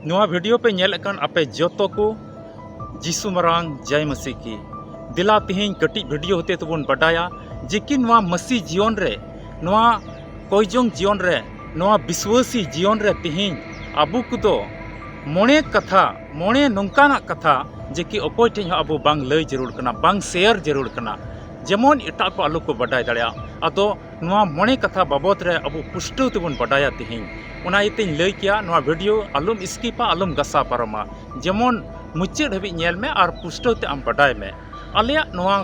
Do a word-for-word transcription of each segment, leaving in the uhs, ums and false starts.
ᱱᱚᱣᱟ video ᱯᱮ ᱧᱮᱞᱮᱫ ᱠᱟᱱ ᱟᱯᱮ ᱡᱚᱛᱚ ᱠᱚ ᱡᱤᱥᱩ ᱢᱟᱨᱟᱝ ᱡᱟᱭ ᱢᱟᱹᱥᱤ ᱠᱤ᱾ ᱫᱮᱞᱟ ᱛᱮᱦᱮᱧ ᱠᱟᱹᱴᱤᱡ video ᱦᱚᱛᱮ ᱛᱮᱵᱚᱱ ᱵᱟᱰᱟᱭᱟ ᱡᱮ ᱠᱤ ᱱᱚᱣᱟ ᱢᱟᱹᱥᱤ ᱡᱤᱭᱚᱱ ᱨᱮ, ᱱᱚᱣᱟ ᱠᱚᱭᱡᱚᱝ ᱡᱤᱭᱚᱱ ᱨᱮ, ᱱᱚᱣᱟ ᱵᱤᱥᱣᱟᱹᱥᱤ ᱡᱤᱭᱚᱱ ᱨᱮ ᱛᱮᱦᱮᱧ ᱟᱵᱚ ᱠᱚᱫᱚ ᱢᱚᱬᱮ ᱠᱟᱛᱷᱟ, ᱢᱚᱬᱮ ᱱᱚᱝᱠᱟᱱᱟᱜ ᱠᱟᱛᱷᱟ ᱡᱮ ᱠᱤ ᱚᱠᱚᱭ ᱴᱷᱮᱱ ᱦᱚᱸ ᱟᱵᱚ ᱵᱟᱝ ᱞᱟᱹᱭ ᱡᱟᱹᱨᱩᱲ ᱠᱟᱱᱟ, ᱵᱟᱝ share ᱡᱟᱹᱨᱩᱲ ᱠᱟᱱᱟ, ᱡᱮᱢᱚᱱ ᱮᱴᱟᱜ ᱠᱚ ᱟᱞᱚ ᱠᱚ ᱵᱟᱰᱟᱭ ᱫᱟᱲᱮᱭᱟᱜ᱾ ᱟᱫᱚ ᱱᱚᱣᱟ ᱢᱚᱬᱮ ᱠᱟᱛᱷᱟ ᱵᱟᱵᱚᱫ ᱨᱮ ᱟᱵᱚ ᱯᱩᱥᱴᱟᱹᱣ ᱛᱮᱵᱚᱱ ᱵᱟᱰᱟᱭᱟ ᱛᱮᱦᱮᱧ᱾ ᱚᱱᱟ ᱤᱭᱟᱹᱛᱮᱧ ᱞᱟᱹᱭ ᱠᱮᱭᱟ, ᱱᱚᱣᱟ video ᱟᱞᱚᱢ skipᱟ, ᱟᱞᱚᱢ ᱜᱷᱟᱥᱟᱣ ᱯᱟᱨᱚᱢᱟ, ᱡᱮᱢᱚᱱ ᱢᱩᱪᱟᱹᱫ ᱦᱟᱹᱵᱤᱡ ᱧᱮᱞ ᱢᱮ ᱟᱨ ᱯᱩᱥᱴᱟᱹᱣ ᱛᱮ ᱟᱢ ᱵᱟᱰᱟᱭ ᱢᱮ᱾ ᱟᱞᱮᱭᱟᱜ ᱱᱚᱣᱟ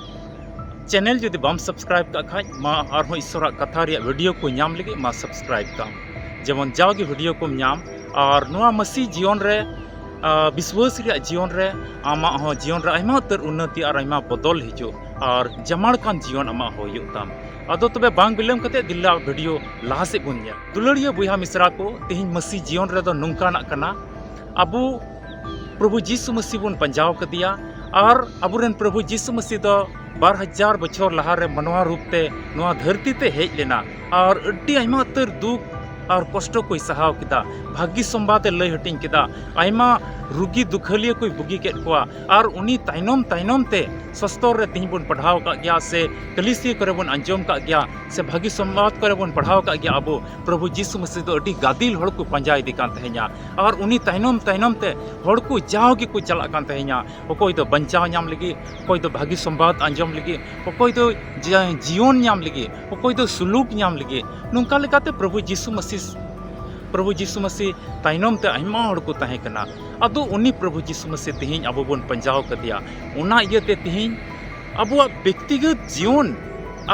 channel ᱡᱩᱫᱤ ᱵᱟᱢ subscribe ᱠᱟᱜ ᱠᱷᱟᱡ, ᱢᱟ ᱟᱨᱦᱚᱸ ᱤᱥᱚᱨᱟᱜ ᱠᱟᱛᱷᱟ ᱨᱮᱭᱟᱜ video ᱠᱚ ᱧᱟᱢ ᱞᱟᱹᱜᱤᱫ ᱢᱟ subscribe ᱠᱟᱜ, ᱡᱮᱢᱚᱱ ᱡᱟᱣᱜᱮ video ᱠᱚᱢ ᱧᱟᱢ᱾ ᱟᱨ ᱱᱚᱣᱟ ᱢᱟᱹᱥᱤ ᱡᱤᱭᱚᱱ ᱨᱮ, ᱟ, ᱵᱤᱥᱣᱟᱹᱥ ᱨᱮᱭᱟᱜ ᱡᱤᱭᱚᱱ ᱨᱮ ᱟᱢᱟᱜ ᱦᱚᱸ ᱡᱤᱭᱚᱱ ᱨᱮ ᱟᱭᱢᱟ ᱩᱛᱟᱹᱨ ᱩᱱᱱᱚᱛᱤ ᱟᱨ ᱟᱭᱢᱟ ᱵᱚᱫᱚᱞ ᱦᱤᱡᱩᱜ ᱟᱨ ᱡᱟᱢᱟᱲ ᱠᱟᱱ ᱡᱤᱭᱚᱱ ᱟᱢᱟᱜ ᱦᱚᱸ ᱦᱩᱭᱩᱜ ᱛᱟᱢ᱾ ᱟᱫᱚ ᱛᱚᱵᱮ ᱵᱟᱝ ᱵᱤᱞᱚᱢ ᱠᱟᱛᱮ ᱫᱮᱞᱟ video ᱞᱟᱦᱟ ᱥᱮᱫ ᱵᱚᱱ ᱧᱮᱞ᱾ ᱫᱩᱞᱟᱹᱲᱤᱭᱟᱹ ᱵᱚᱭᱦᱟ ᱢᱤᱥᱨᱟ ᱠᱚ, ᱛᱮᱦᱮᱧ ᱢᱟᱹᱥᱤ ᱡᱤᱭᱚᱱ ᱨᱮᱫᱚ ᱱᱚᱝᱠᱟᱱᱟᱜ ᱠᱟᱱᱟ, ᱟᱵᱚ ᱯᱨᱚᱵᱷᱩ ᱡᱤᱥᱩ ᱢᱟᱹᱥᱤ ᱵᱚᱱ ᱯᱟᱸᱡᱟᱣ ᱠᱟᱫᱮᱭᱟ᱾ ᱟᱨ ᱟᱵᱚᱨᱮᱱ ᱯᱨᱚᱵᱷᱩ ᱡᱤᱥᱩ ᱢᱟᱹᱥᱤ ᱫᱚ ᱵᱟᱨ ᱦᱟᱡᱟᱨ ᱵᱚᱪᱷᱚᱨ ᱞᱟᱦᱟᱨᱮ ᱢᱟᱱᱣᱟ ᱨᱩᱯ ᱛᱮ ᱱᱚᱣᱟ ᱫᱷᱟᱹᱨᱛᱤ ᱛᱮ ᱦᱮᱡ ᱞᱮᱱᱟ᱾ ᱟᱨ ᱟᱹᱰᱤ ᱟᱭᱢᱟ ᱩᱛᱟᱹᱨ ᱫᱩᱠ ᱟᱨ ᱠᱚᱥᱴᱚ ᱠᱚᱭ ᱥᱟᱦᱟᱣ ᱠᱮᱫᱟ᱾ ᱵᱷᱟᱹᱜᱤ ᱥᱚᱢᱵᱟᱫ ᱮ ᱞᱟᱹᱭ ᱦᱟᱹᱴᱤᱧ ᱠᱮᱫᱟ᱾ ᱟᱭᱢᱟ ᱨᱩᱜᱤ ᱫᱩᱠᱷᱟᱹᱞᱤᱭᱟᱹ ᱠᱚᱭ ᱵᱩᱜᱤ ᱠᱮᱫ ᱠᱚᱣᱟ᱾ ᱟᱨ ᱩᱱᱤ ᱛᱟᱭᱱᱚᱢ ᱛᱟᱭᱱᱚᱢ ᱛᱮ ᱥᱚᱥᱛᱚᱨ ᱨᱮ ᱛᱮᱦᱮᱧ ᱵᱚᱱ ᱯᱟᱲᱦᱟᱣ ᱟᱠᱟᱫ ᱜᱮᱭᱟ, ᱥᱮ ᱠᱟᱹᱞᱤᱥᱤᱭᱟᱹ ᱠᱚᱨᱮ ᱵᱚᱱ ᱟᱸᱡᱚᱢ ᱟᱠᱟᱫ ᱜᱮᱭᱟ, ᱥᱮ ᱵᱷᱟᱹᱜᱤ ᱥᱚᱢᱵᱟᱫ ᱠᱚᱨᱮ ᱵᱚᱱ ᱯᱟᱲᱦᱟᱣ ᱟᱠᱟᱫ ᱜᱮᱭᱟ᱾ ᱟᱵᱚ ᱯᱨᱚᱵᱷᱩ ᱡᱤᱥᱩ ᱢᱟᱹᱥᱤ ᱫᱚ ᱟᱹᱰᱤ ᱜᱟᱫᱮᱞ ᱦᱚᱲ ᱠᱚ ᱯᱟᱸᱡᱟ ᱤᱫᱤ ᱠᱟᱱ ᱛᱟᱦᱮᱸᱧᱟ᱾ ᱟᱨ ᱩᱱᱤ ᱛᱟᱭᱱᱚᱢ ᱛᱟᱭᱱᱚᱢ ᱛᱮ ᱦᱚᱲ ᱠᱚ ᱡᱟᱣ ᱜᱮᱠᱚ ᱪᱟᱞᱟᱜ ᱠᱟᱱ ᱛᱟᱦᱮᱸᱧᱟ᱾ ᱚᱠᱚᱭ ᱫᱚ ᱵᱟᱧᱪᱟᱣ ᱧᱟᱢ ᱞᱟᱹᱜᱤᱫ, ᱚᱠᱚᱭ ᱫᱚ ᱵᱷᱟᱹᱜᱤ ᱥᱚᱢᱵᱟᱫ ᱟᱸᱡᱚᱢ ᱞᱟᱹᱜᱤᱫ, ᱚᱠᱚᱭ ᱫᱚ ᱡᱤ-, ᱡᱤᱭᱚᱱ ᱧᱟᱢ ᱞᱟᱹᱜᱤᱫ, ᱚᱠᱚᱭ ᱫᱚ ᱥᱩᱞᱩᱠ ᱧᱟᱢ ᱞᱟᱹᱜᱤᱫ᱾ ᱱᱚᱝᱠᱟ ᱞᱮᱠᱟᱛᱮ ᱯᱨᱚᱵᱷᱩ ᱡᱤᱥᱩ ᱢᱟᱹᱥᱤ, ᱯᱨᱚᱵᱷᱩ ᱡᱤᱥᱩ ᱢᱟᱹᱥᱤ ᱛᱟᱭᱱᱚᱢ ᱛᱮ ᱟᱭᱢᱟ ᱦᱚᱲ ᱠᱚ ᱛᱟᱦᱮᱸ ᱠᱟᱱᱟ᱾ ᱟᱫᱚ ᱩᱱᱤ ᱯᱨᱚᱵᱷᱩ ᱡᱤᱥᱩ ᱢᱟᱹᱥᱤ ᱛᱮᱦᱮᱧ ᱟᱵᱚ ᱵᱚᱱ ᱯᱟᱸᱡᱟᱣ ᱠᱟᱫᱮᱭᱟ᱾ ᱚᱱᱟ ᱤᱭᱟᱹᱛᱮ ᱛᱮᱦᱮᱧ ᱟᱵᱚᱣᱟᱜ ᱵᱮᱠᱛᱤᱜᱚᱛ ᱡᱤᱭᱚᱱ,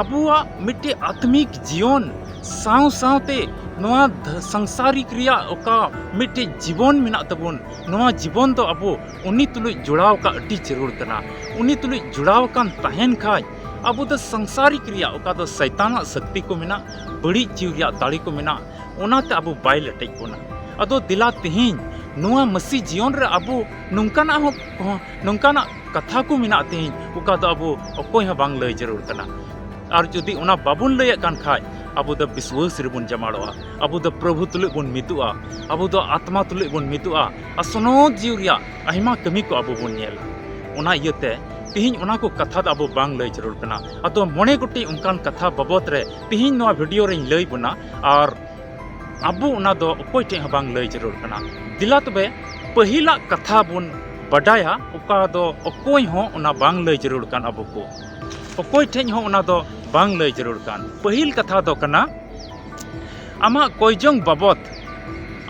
ᱟᱵᱚᱣᱟᱜ ᱢᱤᱫᱴᱮᱡ ᱟᱛᱢᱤᱠ ᱡᱤᱭᱚᱱ, ᱥᱟᱶ ᱥᱟᱶᱛᱮ ᱱᱚᱣᱟ ᱫᱷ-, ᱥᱟᱝᱥᱟᱨᱤᱠ ᱨᱮᱭᱟᱜ ᱚᱠᱟ ᱢᱤᱫᱴᱮᱡ ᱡᱤᱵᱚᱱ ᱢᱮᱱᱟᱜ ᱛᱟᱵᱚᱱ, ᱱᱚᱣᱟ ᱡᱤᱵᱚᱱ ᱫᱚ ᱟᱵᱚ ᱩᱱᱤ ᱛᱩᱞᱩᱡ ᱡᱚᱲᱟᱣ ᱠᱟᱜ ᱟᱹᱰᱤ ᱡᱟᱹᱨᱩᱲ ᱠᱟᱱᱟ᱾ ᱩᱱᱤ ᱛᱩᱞᱩᱡ ᱡᱚᱲᱟᱣ ᱟᱠᱟᱱ ᱛᱟᱦᱮᱱ ᱠᱷᱟᱡ, ᱟᱵᱚ ᱫᱚ ᱥᱟᱝᱥᱟᱨᱤᱠ ᱨᱮᱭᱟᱜ ᱚᱠᱟ ᱫᱚ ᱥᱟᱭᱛᱟᱱᱟᱜ ᱥᱚᱠᱛᱤ ᱠᱚ ᱢᱮᱱᱟᱜ, ᱵᱟᱹᱲᱤᱡ ᱡᱤᱣᱤ ᱨᱮᱭᱟᱜ ᱫᱟᱲᱮ ᱠᱚ ᱢᱮᱱᱟᱜ, ᱚᱱᱟᱛᱮ ᱟᱵᱚ ᱵᱟᱭ ᱞᱮᱴᱮᱡ ᱵᱚᱱᱟ᱾ ᱟᱫᱚ ᱫᱮᱞᱟ ᱛᱮᱦᱮᱧ ᱱᱚᱣᱟ ᱢᱟᱹᱥᱤ ᱡᱤᱭᱚᱱ ᱨᱮ ᱟᱵᱚ ᱱᱚᱝᱠᱟᱱᱟᱜ ᱦᱚᱸ, ᱦᱚᱸ, ᱱᱚᱝᱠᱟᱱᱟᱜ ᱠᱟᱛᱷᱟ ᱠᱚ ᱢᱮᱱᱟᱜ ᱛᱮᱦᱮᱧ, ᱚᱠᱟ ᱫᱚ ᱟᱵᱚ ᱚᱠᱚᱭ ᱦᱚᱸ ᱵᱟᱝ ᱞᱟᱹᱭ ᱡᱟᱹᱨᱩᱲ ᱠᱟᱱᱟ᱾ ᱟᱨ ᱡᱩᱫᱤ ᱚᱱᱟ ᱵᱟᱵᱚᱱ ᱞᱟᱹᱭᱮᱫ ᱠᱟᱱ ᱠᱷᱟᱡ, ᱟᱵᱚ ᱫᱚ ᱵᱤᱥᱣᱟᱹᱥ ᱨᱮᱵᱚᱱ ᱡᱟᱢᱟᱲᱚᱜᱼᱟ, ᱟᱵᱚ ᱫᱚ ᱯᱨᱚᱵᱷᱩ ᱛᱩᱞᱩᱡ ᱵᱚᱱ ᱢᱤᱫᱚᱜᱼᱟ, ᱟᱵᱚ ᱫᱚ ᱟᱛᱢᱟ ᱛᱩᱞᱩᱡ ᱵᱚᱱ ᱢᱤᱫᱚᱜᱼᱟ, ᱟᱨ ᱥᱚᱱᱚᱛ ᱡᱤᱣᱤ ᱨᱮᱭᱟᱜ ᱟᱭᱢᱟ ᱠᱟᱹᱢᱤ ᱠᱚ ᱟᱵᱚ ᱵᱚᱱ ᱧᱮᱞᱟ᱾ ᱚᱱᱟ ᱤᱭᱟᱹᱛᱮ ᱛᱤᱦᱤᱧ ᱚᱱᱟ ᱠᱚ ᱠᱟᱛᱷᱟ ᱫᱚ ᱟᱵᱚ ᱵᱟᱝ ᱞᱟᱹᱭ ᱡᱟᱹᱨᱩᱲ ᱠᱟᱱᱟ᱾ ᱟᱫᱚ ᱢᱚᱬᱮ ᱜᱚᱴᱮᱡ ᱚᱱᱠᱟᱱ ᱠᱟᱛᱷᱟ ᱵᱟᱵᱚᱛ ᱨᱮ ᱛᱤᱦᱤᱧ ᱱᱚᱣᱟ ᱵᱷᱤᱰᱤᱭᱳ ᱨᱮᱧ ᱞᱟᱹᱭ ᱵᱚᱱᱟ, ᱟᱨ ᱟᱵᱚ ᱚᱱᱟ ᱫᱚ ᱚᱠᱚᱭ ᱴᱷᱮᱡ ᱦᱚᱸ ᱵᱟᱝ ᱞᱟᱹᱭ ᱡᱟᱹᱨᱩᱲ ᱠᱟᱱᱟ᱾ ᱫᱮᱞᱟ ᱛᱚᱵᱮ ᱯᱟᱹᱦᱤᱞᱟᱜ ᱠᱟᱛᱷᱟ ᱵᱚᱱ ᱵᱟᱰᱟᱭᱟ, ᱚᱠᱟ ᱫᱚ ᱚᱠᱚᱭ ᱦᱚᱸ ᱚᱱᱟ ᱵᱟᱝ ᱞᱟᱹᱭ ᱡᱟᱹᱨᱩᱲ ᱠᱟᱱ ᱟᱵᱚ ᱠᱚ᱾ ᱚᱠᱚᱭ ᱴᱷᱮᱡ ᱦᱚᱸ ᱚᱱᱟ ᱫᱚ ᱵᱟᱝ ᱞᱟᱹᱭ ᱡᱟᱹᱨᱩᱲ ᱠᱟᱱ᱾ ᱯᱟᱹᱦᱤᱞ ᱠᱟᱛᱷᱟ ᱫᱚ ᱠᱟᱱᱟ, ᱟᱢᱟᱜ ᱠᱚᱭᱡᱚᱝ ᱵᱟᱵᱚᱛ,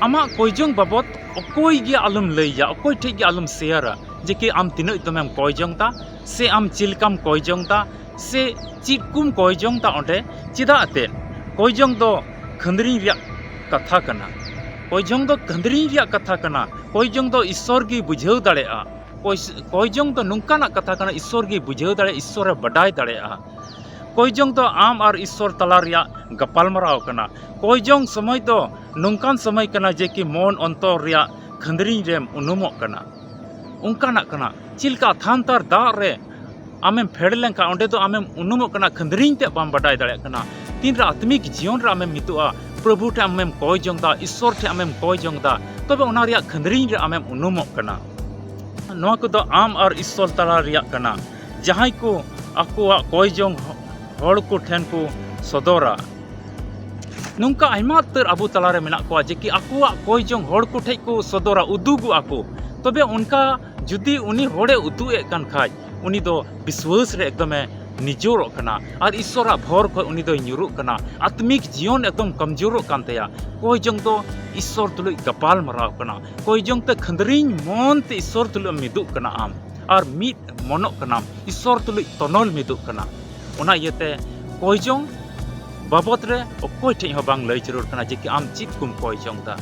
ᱟᱢᱟᱜ ᱠᱚᱭᱡᱚᱝ ᱵᱟᱵᱚᱛ ᱚᱠᱚᱭ ᱜᱮ ᱟᱞᱚᱢ ᱞᱟᱹᱭᱟ, ᱚᱠᱚᱭ ᱴᱷᱮᱡ ᱜᱮ ᱟᱞᱚᱢ ᱥᱮᱭᱟᱨᱟ, ᱡᱮ ᱠᱤ ᱟᱢ ᱛᱤᱱᱟᱹᱜ ᱫᱚᱢᱮᱢ ᱠᱚᱭᱡᱚᱝ ᱫᱟ, ᱥᱮ ᱟᱢ ᱪᱮᱫ ᱞᱮᱠᱟᱢ ᱠᱚᱭᱡᱚᱝ ᱫᱟ, ᱥᱮ ᱪᱮᱫ ᱠᱚᱢ ᱠᱚᱭᱡᱚᱝ ᱫᱟ ᱚᱸᱰᱮ᱾ ᱪᱮᱫᱟᱜ ᱮᱱᱛᱮᱫ ᱠᱚᱭᱡᱚᱝ ᱫᱚ ᱠᱷᱟᱹᱱᱫᱽᱨᱤᱧ ᱨᱮᱭᱟᱜ ᱠᱟᱛᱷᱟ ᱠᱟᱱᱟ᱾ ᱠᱚᱭᱡᱚᱝ ᱫᱚ ᱠᱷᱟᱹᱱᱫᱽᱨᱤᱧ ᱨᱮᱭᱟᱜ ᱠᱟᱛᱷᱟ ᱠᱟᱱᱟ᱾ ᱠᱚᱭᱡᱚᱝ ᱫᱚ ᱤᱥᱥᱚᱨ ᱜᱮ ᱵᱩᱡᱷᱟᱹᱣ ᱫᱟᱲᱮᱭᱟᱜᱼᱟ᱾ ᱠᱚᱭ-, ᱠᱚᱭᱡᱚᱝ ᱫᱚ ᱱᱚᱝᱠᱟᱱᱟᱜ ᱠᱟᱛᱷᱟ ᱠᱟᱱᱟ, ᱤᱥᱥᱚᱨ ᱜᱮ ᱵᱩᱡᱷᱟᱹᱣ ᱫᱟᱲᱮᱭᱟᱜᱼᱟ, ᱤᱥᱥᱚᱨᱮ ᱵᱟᱰᱟᱭ ᱫᱟᱲᱮᱭᱟᱜᱼᱟ᱾ ᱠᱚᱭᱡᱚᱝ ᱫᱚ ᱟᱢ ᱟᱨ ᱤᱥᱥᱚᱨ ᱛᱟᱞᱟ ᱨᱮᱭᱟᱜ ᱜᱟᱯᱟᱞᱢᱟᱨᱟᱣ ᱠᱟᱱᱟ᱾ ᱠᱚᱭᱡᱚᱝ ᱥᱚᱢᱚᱭ ᱫᱚ ᱱᱚᱝᱠᱟᱱ ᱥᱚᱢᱚᱭ ᱠᱟᱱᱟ ᱡᱮ ᱠᱤ ᱢᱚᱱ ᱚᱱᱛᱚᱨ ᱨᱮᱭᱟᱜ ᱠᱷᱟᱹᱱᱫᱽᱨᱤᱧ ᱨᱮᱢ ᱩᱱᱩᱢᱚᱜ ᱠᱟᱱᱟ᱾ ᱚᱱᱠᱟᱱᱟᱜ ᱠᱟᱱᱟ᱾ ᱪᱮᱫ ᱞᱮᱠᱟ ᱛᱷᱟᱱᱛᱟᱨ ᱫᱟᱜ ᱨᱮ ᱟᱢᱮᱢ ᱯᱷᱮᱰ ᱞᱮᱱᱠᱷᱟᱱ ᱚᱸᱰᱮ ᱫᱚ ᱟᱢᱮᱢ ᱩᱱᱩᱢᱚᱜ ᱠᱟᱱᱟ, ᱠᱷᱟᱹᱱᱫᱽᱨᱤᱧ ᱛᱮ ᱵᱟᱢ ᱵᱟᱰᱟᱭ ᱫᱟᱲᱮᱭᱟᱜ ᱠᱟᱱᱟ᱾ ᱛᱤᱱᱨᱮ ᱟᱛᱢᱤᱠ ᱡᱤᱭᱚᱱ ᱨᱮ ᱟᱢᱮᱢ ᱢᱤᱫᱚᱜᱼᱟ, ᱯᱨᱚᱵᱷᱩ ᱴᱷᱮᱱ ᱟᱢᱮᱢ ᱠᱚᱭ ᱡᱚᱝ ᱫᱟ, ᱤᱥᱥᱚᱨ ᱴᱷᱮᱱ ᱟᱢᱮᱢ ᱠᱚᱭ ᱡᱚᱝ ᱫᱟ, ᱛᱚᱵᱮ ᱚᱱᱟ ᱨᱮᱭᱟᱜ ᱠᱷᱟᱹᱱᱫᱽᱨᱤᱧ ᱨᱮ ᱟᱢᱮᱢ ᱩᱱᱩᱢᱚᱜ ᱠᱟᱱᱟ᱾ ᱱᱚᱣᱟ ᱠᱚᱫᱚ ᱟᱢ ᱟᱨ ᱤᱥᱥᱚᱨ ᱛᱟᱞᱟ ᱨᱮᱭᱟᱜ ᱠᱟᱱᱟ, ᱡᱟᱦᱟᱸᱭ ᱠᱚ ᱟᱠᱚᱣᱟᱜ ᱠᱚᱭ ᱡᱚᱝ ᱦᱚᱲ ᱠᱚ ᱴᱷᱮᱱ ᱠᱚ ᱥᱚᱫᱚᱨᱟ᱾ ᱱᱚᱝᱠᱟ ᱟᱭᱢᱟ ᱩᱛᱟᱹᱨ ᱟᱵᱚ ᱛᱟᱞᱟᱨᱮ ᱢᱮᱱᱟᱜ ᱠᱚᱣᱟ ᱡᱮ ᱠᱤ ᱟᱠᱚᱣᱟᱜ ᱠᱚᱭ ᱡᱚᱝ ᱦᱚᱲ ᱠᱚ ᱴᱷᱮᱡ ᱠᱚ ᱥᱚᱫᱚᱨᱟ, ᱩᱫᱩᱜᱚᱜᱼᱟ ᱠᱚ᱾ ᱛᱚᱵᱮ ᱚᱱᱠᱟ ᱡᱩᱫᱤ ᱩᱱᱤ ᱦᱚᱲᱮ ᱩᱫᱩᱜ ᱮᱫ ᱠᱟᱱ ᱠᱷᱟᱡ, ᱩᱱᱤ ᱫᱚ ᱵᱤᱥᱣᱟᱹᱥ ᱨᱮ ᱮᱠᱫᱚᱢᱮ ᱱᱤᱡᱚᱨᱚᱜ ᱠᱟᱱᱟ ᱟᱨ ᱤᱥᱥᱚᱨᱟᱜ ᱵᱷᱚᱨ ᱠᱷᱚᱡ ᱩᱱᱤ ᱫᱚᱭ ᱧᱩᱨᱩᱜ ᱠᱟᱱᱟ᱾ ᱟᱛᱢᱤᱠ ᱡᱤᱭᱚᱱ ᱮᱠᱫᱚᱢ ᱠᱚᱢᱡᱳᱨᱚᱜ ᱠᱟᱱ ᱛᱟᱭᱟ᱾ ᱠᱚᱭ ᱡᱚᱝ ᱫᱚ ᱤᱥᱥᱚᱨ ᱛᱩᱞᱩᱡ ᱜᱟᱯᱟᱞ ᱢᱟᱨᱟᱣ ᱠᱟᱱᱟ᱾ ᱠᱚᱭ ᱡᱚᱝ ᱛᱮ ᱠᱷᱟᱹᱱᱫᱽᱨᱤᱧ ᱢᱚᱱ ᱛᱮ ᱤᱥᱥᱚᱨ ᱛᱩᱞᱩᱡ ᱮᱢ ᱢᱤᱫᱚᱜ ᱠᱟᱱᱟ ᱟᱢ, ᱟᱨ ᱢᱤᱫ ᱢᱚᱱᱚᱜ ᱠᱟᱱᱟᱢ, ᱤᱥᱥᱚᱨ ᱛᱩᱞᱩᱡ ᱛᱚᱱᱚᱞ ᱢᱤᱫᱚᱜ ᱠᱟᱱᱟ᱾ ᱚᱱᱟ ᱤᱭᱟᱹᱛᱮ ᱠᱚᱭ ᱡᱚᱝ ᱵᱟᱵᱚᱛ ᱨᱮ ᱚᱠᱚᱭ ᱴᱷᱮᱡ ᱦᱚᱸ ᱵᱟᱝ ᱞᱟᱹᱭ ᱡᱟᱹᱨᱩᱲ ᱠᱟᱱᱟ ᱡᱮ ᱠᱤ ᱟᱢ ᱪᱮᱫ ᱠᱚᱢ ᱠᱚᱭ ᱡᱚᱝ ᱫᱟ᱾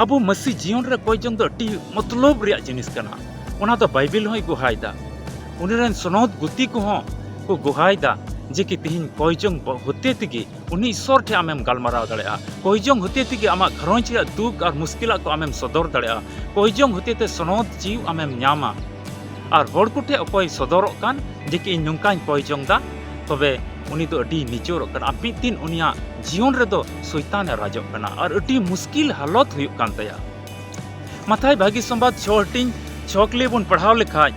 ᱟᱵᱚ ᱢᱟᱹᱥᱤ ᱡᱤᱭᱚᱱ ᱨᱮ ᱠᱚᱭ ᱡᱚᱝ ᱫᱚ ᱟᱹᱰᱤ ᱢᱚᱛᱞᱚᱵ ᱨᱮᱭᱟᱜ ᱡᱤᱱᱤᱥ ᱠᱟᱱᱟ᱾ ᱚᱱᱟ ᱫᱚ ᱵᱟᱭᱵᱮᱞ ᱦᱚᱸᱭ ᱜᱚᱦᱟᱭ ᱫᱟ᱾ ᱩᱱᱤ ᱨᱮᱱ ᱥᱚᱱᱚᱛ ᱜᱩᱛᱤ ᱠᱚᱦᱚᱸ ᱠᱚ ᱜᱚᱦᱟᱭ ᱫᱟ ᱡᱮ ᱠᱤ ᱛᱤᱦᱤᱧ ᱠᱚᱭ ᱡᱚᱝ ᱵᱚ-, ᱦᱚᱛᱮ ᱛᱮᱜᱮ ᱩᱱᱤ ᱤᱥᱥᱚᱨ ᱴᱷᱮᱱ ᱟᱢᱮᱢ ᱜᱟᱞᱢᱟᱨᱟᱣ ᱫᱟᱲᱮᱭᱟᱜᱼᱟ᱾ ᱠᱚᱭ ᱡᱚᱝ ᱦᱚᱛᱮ ᱛᱮᱜᱮ ᱟᱢᱟᱜ ᱜᱷᱟᱨᱚᱸᱡᱽ ᱨᱮᱭᱟᱜ ᱫᱩᱠ ᱟᱨ ᱢᱩᱥᱠᱤᱞᱟᱜ ᱠᱚ ᱟᱢᱮᱢ ᱥᱚᱫᱚᱨ ᱫᱟᱲᱮᱭᱟᱜᱼᱟ᱾ ᱠᱚᱭ ᱡᱚᱝ ᱦᱚᱛᱮ ᱛᱮ ᱥᱚᱱᱚᱛ ᱡᱤᱣᱤ ᱟᱢᱮᱢ ᱧᱟᱢᱟ᱾ ᱟᱨ ᱦᱚᱲ ᱠᱚᱴᱷᱮᱱ ᱚᱠᱚᱭ ᱥᱚᱫᱚᱨᱚᱜ ᱠᱟᱱ ᱡᱮ ᱠᱤ ᱤᱧ ᱱᱚᱝᱠᱟᱧ ᱠᱚᱭ ᱡᱚᱝ ᱫᱟ, ᱛᱚᱵᱮ ᱩᱱᱤ ᱫᱚ ᱟᱹᱰᱤ ᱱᱤᱪᱚᱨᱚᱜ ᱠᱟᱱᱟ᱾ ᱢᱤᱫ ᱫᱤᱱ ᱩᱱᱤᱭᱟᱜ ᱡᱤᱭᱚᱱ ᱨᱮᱫᱚ ᱥᱚᱭᱛᱟᱱᱮ ᱨᱟᱡᱚᱜ ᱠᱟᱱᱟ ᱟᱨ ᱟᱹᱰᱤ ᱢᱩᱥᱠᱤᱞ ᱦᱟᱞᱚᱛ ᱦᱩᱭᱩᱜ ᱠᱟᱱ ᱛᱟᱭᱟ᱾ ᱢᱟᱛᱷᱟᱭ ᱵᱷᱟᱹᱜᱤ ᱥᱚᱢᱵᱟᱫ ᱪᱷᱚ ᱦᱟᱹᱴᱤᱧ ᱪᱷᱚ ᱠᱞᱤ ᱵᱚᱱ ᱯᱟᱲᱦᱟᱣ ᱞᱮᱠᱷᱟᱡ,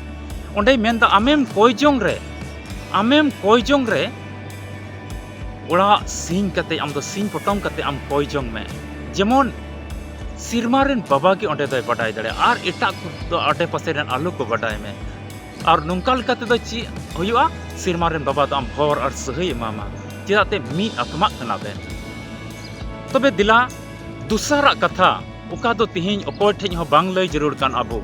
ᱚᱸᱰᱮᱭ ᱢᱮᱱᱫᱟ, ᱟᱢᱮᱢ ᱠᱚᱭ ᱡᱚᱝ ᱨᱮ, ᱟᱢᱮᱢ ᱠᱚᱭ ᱡᱚᱝ ᱨᱮ, ᱚᱲᱟᱜ ᱥᱤᱧ ᱠᱟᱛᱮ, ᱟᱢ ᱫᱚ ᱥᱤᱧ ᱯᱚᱴᱚᱢ ᱠᱟᱛᱮ ᱟᱢ ᱠᱚᱭ ᱡᱚᱝ ᱢᱮ᱾ ᱡᱮᱢᱚᱱ ᱥᱮᱨᱢᱟ ᱨᱮᱱ ᱵᱟᱵᱟ ᱜᱮ ᱚᱸᱰᱮ ᱫᱚᱭ ᱵᱟᱰᱟᱭ ᱫᱟᱲᱮᱭᱟᱜᱼᱟ, ᱟᱨ ᱮᱴᱟᱜ ᱠᱚ ᱫᱚ ᱟᱰᱮ ᱯᱟᱥᱮ ᱨᱮᱱ ᱟᱞᱚ ᱠᱚ ᱵᱟᱰᱟᱭ ᱢᱮ᱾ ᱟᱨ ᱱᱚᱝᱠᱟ ᱞᱮᱠᱟ ᱛᱮᱫᱚ ᱪᱮᱫ ᱦᱩᱭᱩᱜᱼᱟ? ᱥᱮᱨᱢᱟ ᱨᱮᱱ ᱵᱟᱵᱟ ᱫᱚ ᱟᱢ ᱦᱚᱨ ᱟᱨ ᱥᱟᱹᱦᱟᱹᱭ ᱮᱢᱟᱢᱟ, ᱪᱮᱫᱟᱜ ᱛᱮ ᱢᱤᱫ ᱟᱛᱢᱟᱜ ᱠᱟᱱᱟ ᱵᱮᱱ᱾ ᱛᱚᱵᱮ ᱫᱮᱞᱟ, ᱫᱚᱥᱟᱨᱟᱜ ᱠᱟᱛᱷᱟ, ᱚᱠᱟ ᱫᱚ ᱛᱮᱦᱮᱧ ᱚᱠᱚᱭ ᱴᱷᱮᱡ ᱦᱚᱸ ᱵᱟᱝ ᱞᱟᱹᱭ ᱡᱟᱹᱨᱩᱲ ᱠᱟᱱ ᱟᱵᱚ,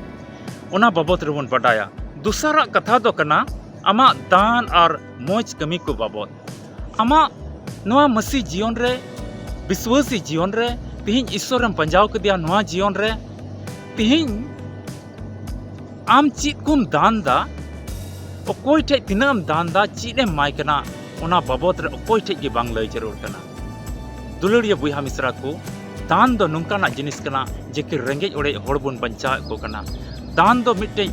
ᱚᱱᱟ ᱵᱟᱵᱚᱛ ᱨᱮᱵᱚᱱ ᱵᱟᱰᱟᱭᱟ᱾ ᱫᱚᱥᱟᱨᱟᱜ ᱠᱟᱛᱷᱟ ᱫᱚ ᱠᱟᱱᱟ ᱟᱢᱟᱜ ᱫᱟᱱ ᱟᱨ ᱢᱚᱡᱽ ᱠᱟᱹᱢᱤ ᱠᱚ ᱵᱟᱵᱚᱛ᱾ ᱟᱢᱟᱜ ᱱᱚᱣᱟ ᱢᱟᱹᱥᱤ ᱡᱤᱭᱚᱱ ᱨᱮ, ᱵᱤᱥᱣᱟᱹᱥᱤ ᱡᱤᱭᱚᱱ ᱨᱮ, ᱛᱮᱦᱮᱧ ᱤᱥᱥᱚᱨᱮᱢ ᱯᱟᱸᱡᱟᱣ ᱠᱮᱫᱮᱭᱟ ᱱᱚᱣᱟ ᱡᱤᱭᱚᱱ ᱨᱮ, ᱛᱮᱦᱮᱧ ᱟᱢ ᱪᱮᱫ ᱠᱚᱢ ᱫᱟᱱ ᱫᱟ, ᱚᱠᱚᱭ ᱴᱷᱮᱡ ᱛᱤᱱᱟᱹᱜ ᱮᱢ ᱫᱟᱱ ᱫᱟ, ᱪᱮᱫ ᱮᱢ ᱮᱢᱟᱭ ᱠᱟᱱᱟ, ᱚᱱᱟ ᱵᱟᱵᱚᱛ ᱨᱮ ᱚᱠᱚᱭ ᱴᱷᱮᱡ ᱜᱮ ᱵᱟᱝ ᱞᱟᱹᱭ ᱡᱟᱹᱨᱩᱲ ᱠᱟᱱᱟ᱾ ᱫᱩᱞᱟᱹᱲᱤᱭᱟᱹ ᱵᱚᱭᱦᱟ ᱢᱤᱥᱨᱟ ᱠᱚ, ᱫᱟᱱ ᱫᱚ ᱱᱚᱝᱠᱟᱱᱟᱜ ᱡᱤᱱᱤᱥ ᱠᱟᱱᱟ ᱡᱮ ᱠᱤ ᱨᱮᱸᱜᱮᱡ ᱚᱲᱮᱡ ᱦᱚᱲ ᱵᱚᱱ ᱵᱟᱧᱪᱟᱣᱮᱫ ᱠᱚ ᱠᱟᱱᱟ᱾ ᱫᱟᱱ ᱫᱚ ᱢᱤᱫᱴᱮᱡ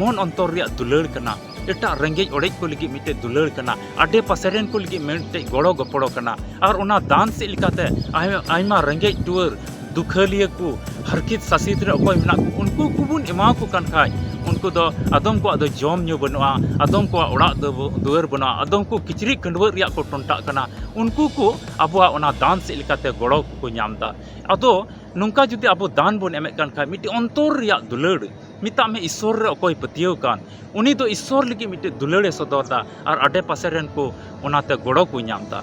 ᱢᱚᱱ ᱚᱱᱛᱚᱨ ᱨᱮᱭᱟᱜ ᱫᱩᱞᱟᱹᱲ ᱠᱟᱱᱟ, ᱮᱴᱟᱜ ᱨᱮᱸᱜᱮᱡ ᱚᱲᱮᱡ ᱠᱚ ᱞᱟᱹᱜᱤᱫ ᱢᱤᱫᱴᱮᱡ ᱫᱩᱞᱟᱹᱲ ᱠᱟᱱᱟ, ᱟᱰᱮ ᱯᱟᱥᱮ ᱨᱮᱱ ᱠᱚ ᱞᱟᱹᱜᱤᱫ ᱢᱤᱫᱴᱮᱡ ᱜᱚᱲᱚ ᱜᱚᱯᱚᱲᱚ ᱠᱟᱱᱟ᱾ ᱟᱨ ᱚᱱᱟ ᱫᱟᱱ ᱥᱮᱫ ᱞᱮᱠᱟᱛᱮ ᱟᱭ-, ᱟᱭᱢᱟ ᱨᱮᱸᱜᱮᱡ ᱴᱩᱣᱟᱹᱨ ᱫᱩᱠᱷᱟᱹᱞᱤᱭᱟᱹ ᱠᱚ, ᱦᱟᱨᱠᱷᱤᱛ ᱥᱟᱥᱤᱛ ᱨᱮ ᱚᱠᱚᱭ ᱢᱮᱱᱟᱜ ᱠᱚ, ᱩᱱᱠᱩ ᱠᱚᱵᱚᱱ ᱮᱢᱟ ᱠᱚ ᱠᱟᱱ ᱠᱷᱟᱡ, ᱩᱱᱠᱩ ᱫᱚ ᱟᱫᱚᱢ ᱠᱚᱣᱟᱜ ᱫᱚ ᱡᱚᱢ ᱧᱩ ᱵᱟᱹᱱᱩᱜᱼᱟ, ᱟᱫᱚᱢ ᱠᱚᱣᱟᱜ ᱚᱲᱟᱜ ᱫᱚ ᱵᱟᱹ-, ᱫᱩᱣᱟᱹᱨ ᱵᱟᱹᱱᱩᱜᱼᱟ, ᱟᱫᱚᱢ ᱠᱚ ᱠᱤᱪᱨᱤᱡ ᱠᱷᱟᱹᱰᱣᱟᱹᱜ ᱨᱮᱭᱟᱜ ᱠᱚ ᱴᱚᱱᱴᱟᱜ ᱠᱟᱱᱟ, ᱩᱱᱠᱩ ᱠᱚ ᱟᱵᱚᱣᱟᱜ ᱚᱱᱟ ᱫᱟᱱ ᱥᱮᱫ ᱞᱮᱠᱟᱛᱮ ᱜᱚᱲᱚ ᱠᱚᱠᱚ ᱧᱟᱢ ᱮᱫᱟ᱾ ᱟᱫᱚ ᱱᱚᱝᱠᱟ ᱡᱩᱫᱤ ᱟᱵᱚ ᱫᱟᱱ ᱵᱚᱱ ᱮᱢᱮᱫ ᱠᱟᱱ ᱠᱷᱟᱡ, ᱢᱤᱫᱴᱮᱱ ᱚᱱᱛᱚᱨ ᱨᱮᱭᱟᱜ ᱫᱩᱞᱟᱹᱲ, ᱢᱮᱛᱟᱜ ᱢᱮ ᱤᱥᱥᱚᱨ ᱨᱮ ᱚᱠᱚᱭ ᱯᱟᱹᱛᱭᱟᱹᱣ ᱠᱟᱱ, ᱩᱱᱤ ᱫᱚ ᱤᱥᱥᱚᱨ ᱞᱟᱹᱜᱤᱫ ᱢᱤᱫᱴᱮᱱ ᱫᱩᱞᱟᱹᱲᱮ ᱥᱚᱫᱚᱨ ᱮᱫᱟ ᱟᱨ ᱟᱰᱮ ᱯᱟᱥᱮ ᱨᱮᱱ ᱠᱚ ᱚᱱᱟᱛᱮ ᱜᱚᱲᱚ ᱠᱚ ᱧᱟᱢ ᱮᱫᱟ᱾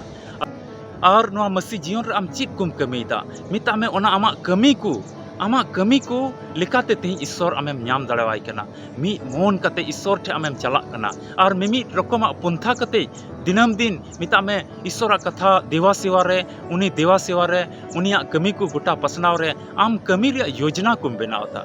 ᱟᱨ ᱱᱚᱣᱟ ᱢᱟᱹᱥᱤ ᱡᱤᱭᱚᱱ ᱨᱮ ᱟᱢ ᱪᱮᱫ ᱠᱚᱢ ᱠᱟᱹᱢᱤᱭᱮᱫᱟ? ᱢᱮᱛᱟᱜ ᱢᱮ ᱚᱱᱟ ᱟᱢᱟᱜ ᱠᱟᱹᱢᱤ ᱠᱚ, ᱟᱢᱟᱜ ᱠᱟᱹᱢᱤ ᱠᱚ ᱞᱮᱠᱟᱛᱮ ᱛᱮᱦᱮᱧ ᱤᱥᱥᱚᱨ ᱟᱢᱮᱢ ᱧᱟᱢ ᱫᱟᱲᱮᱣᱟᱭ ᱠᱟᱱᱟ᱾ ᱢᱤᱫ ᱢᱚᱱ ᱠᱟᱛᱮ ᱤᱥᱥᱚᱨ ᱴᱷᱮᱱ ᱟᱢᱮᱢ ᱪᱟᱞᱟᱜ ᱠᱟᱱᱟ᱾ ᱟᱨ ᱢᱤᱢᱤᱫ ᱨᱚᱠᱚᱢᱟᱜ ᱯᱚᱱᱛᱷᱟ ᱠᱟᱛᱮ ᱫᱤᱱᱟᱹᱢ ᱫᱤᱱ ᱢᱮᱛᱟᱜ ᱢᱮ ᱤᱥᱥᱚᱨᱟᱜ ᱠᱟᱛᱷᱟ ᱫᱮᱣᱟ ᱥᱮᱣᱟ ᱨᱮ, ᱩᱱᱤ ᱫᱮᱣᱟ ᱥᱮᱣᱟ ᱨᱮ, ᱩᱱᱤᱭᱟᱜ ᱠᱟᱹᱢᱤ ᱠᱚ ᱜᱚᱴᱟ ᱯᱟᱥᱱᱟᱣ ᱨᱮ ᱟᱢ ᱠᱟᱹᱢᱤ ᱨᱮᱭᱟᱜ ᱭᱳᱡᱽᱱᱟ ᱠᱚᱢ ᱵᱮᱱᱟᱣ ᱮᱫᱟ᱾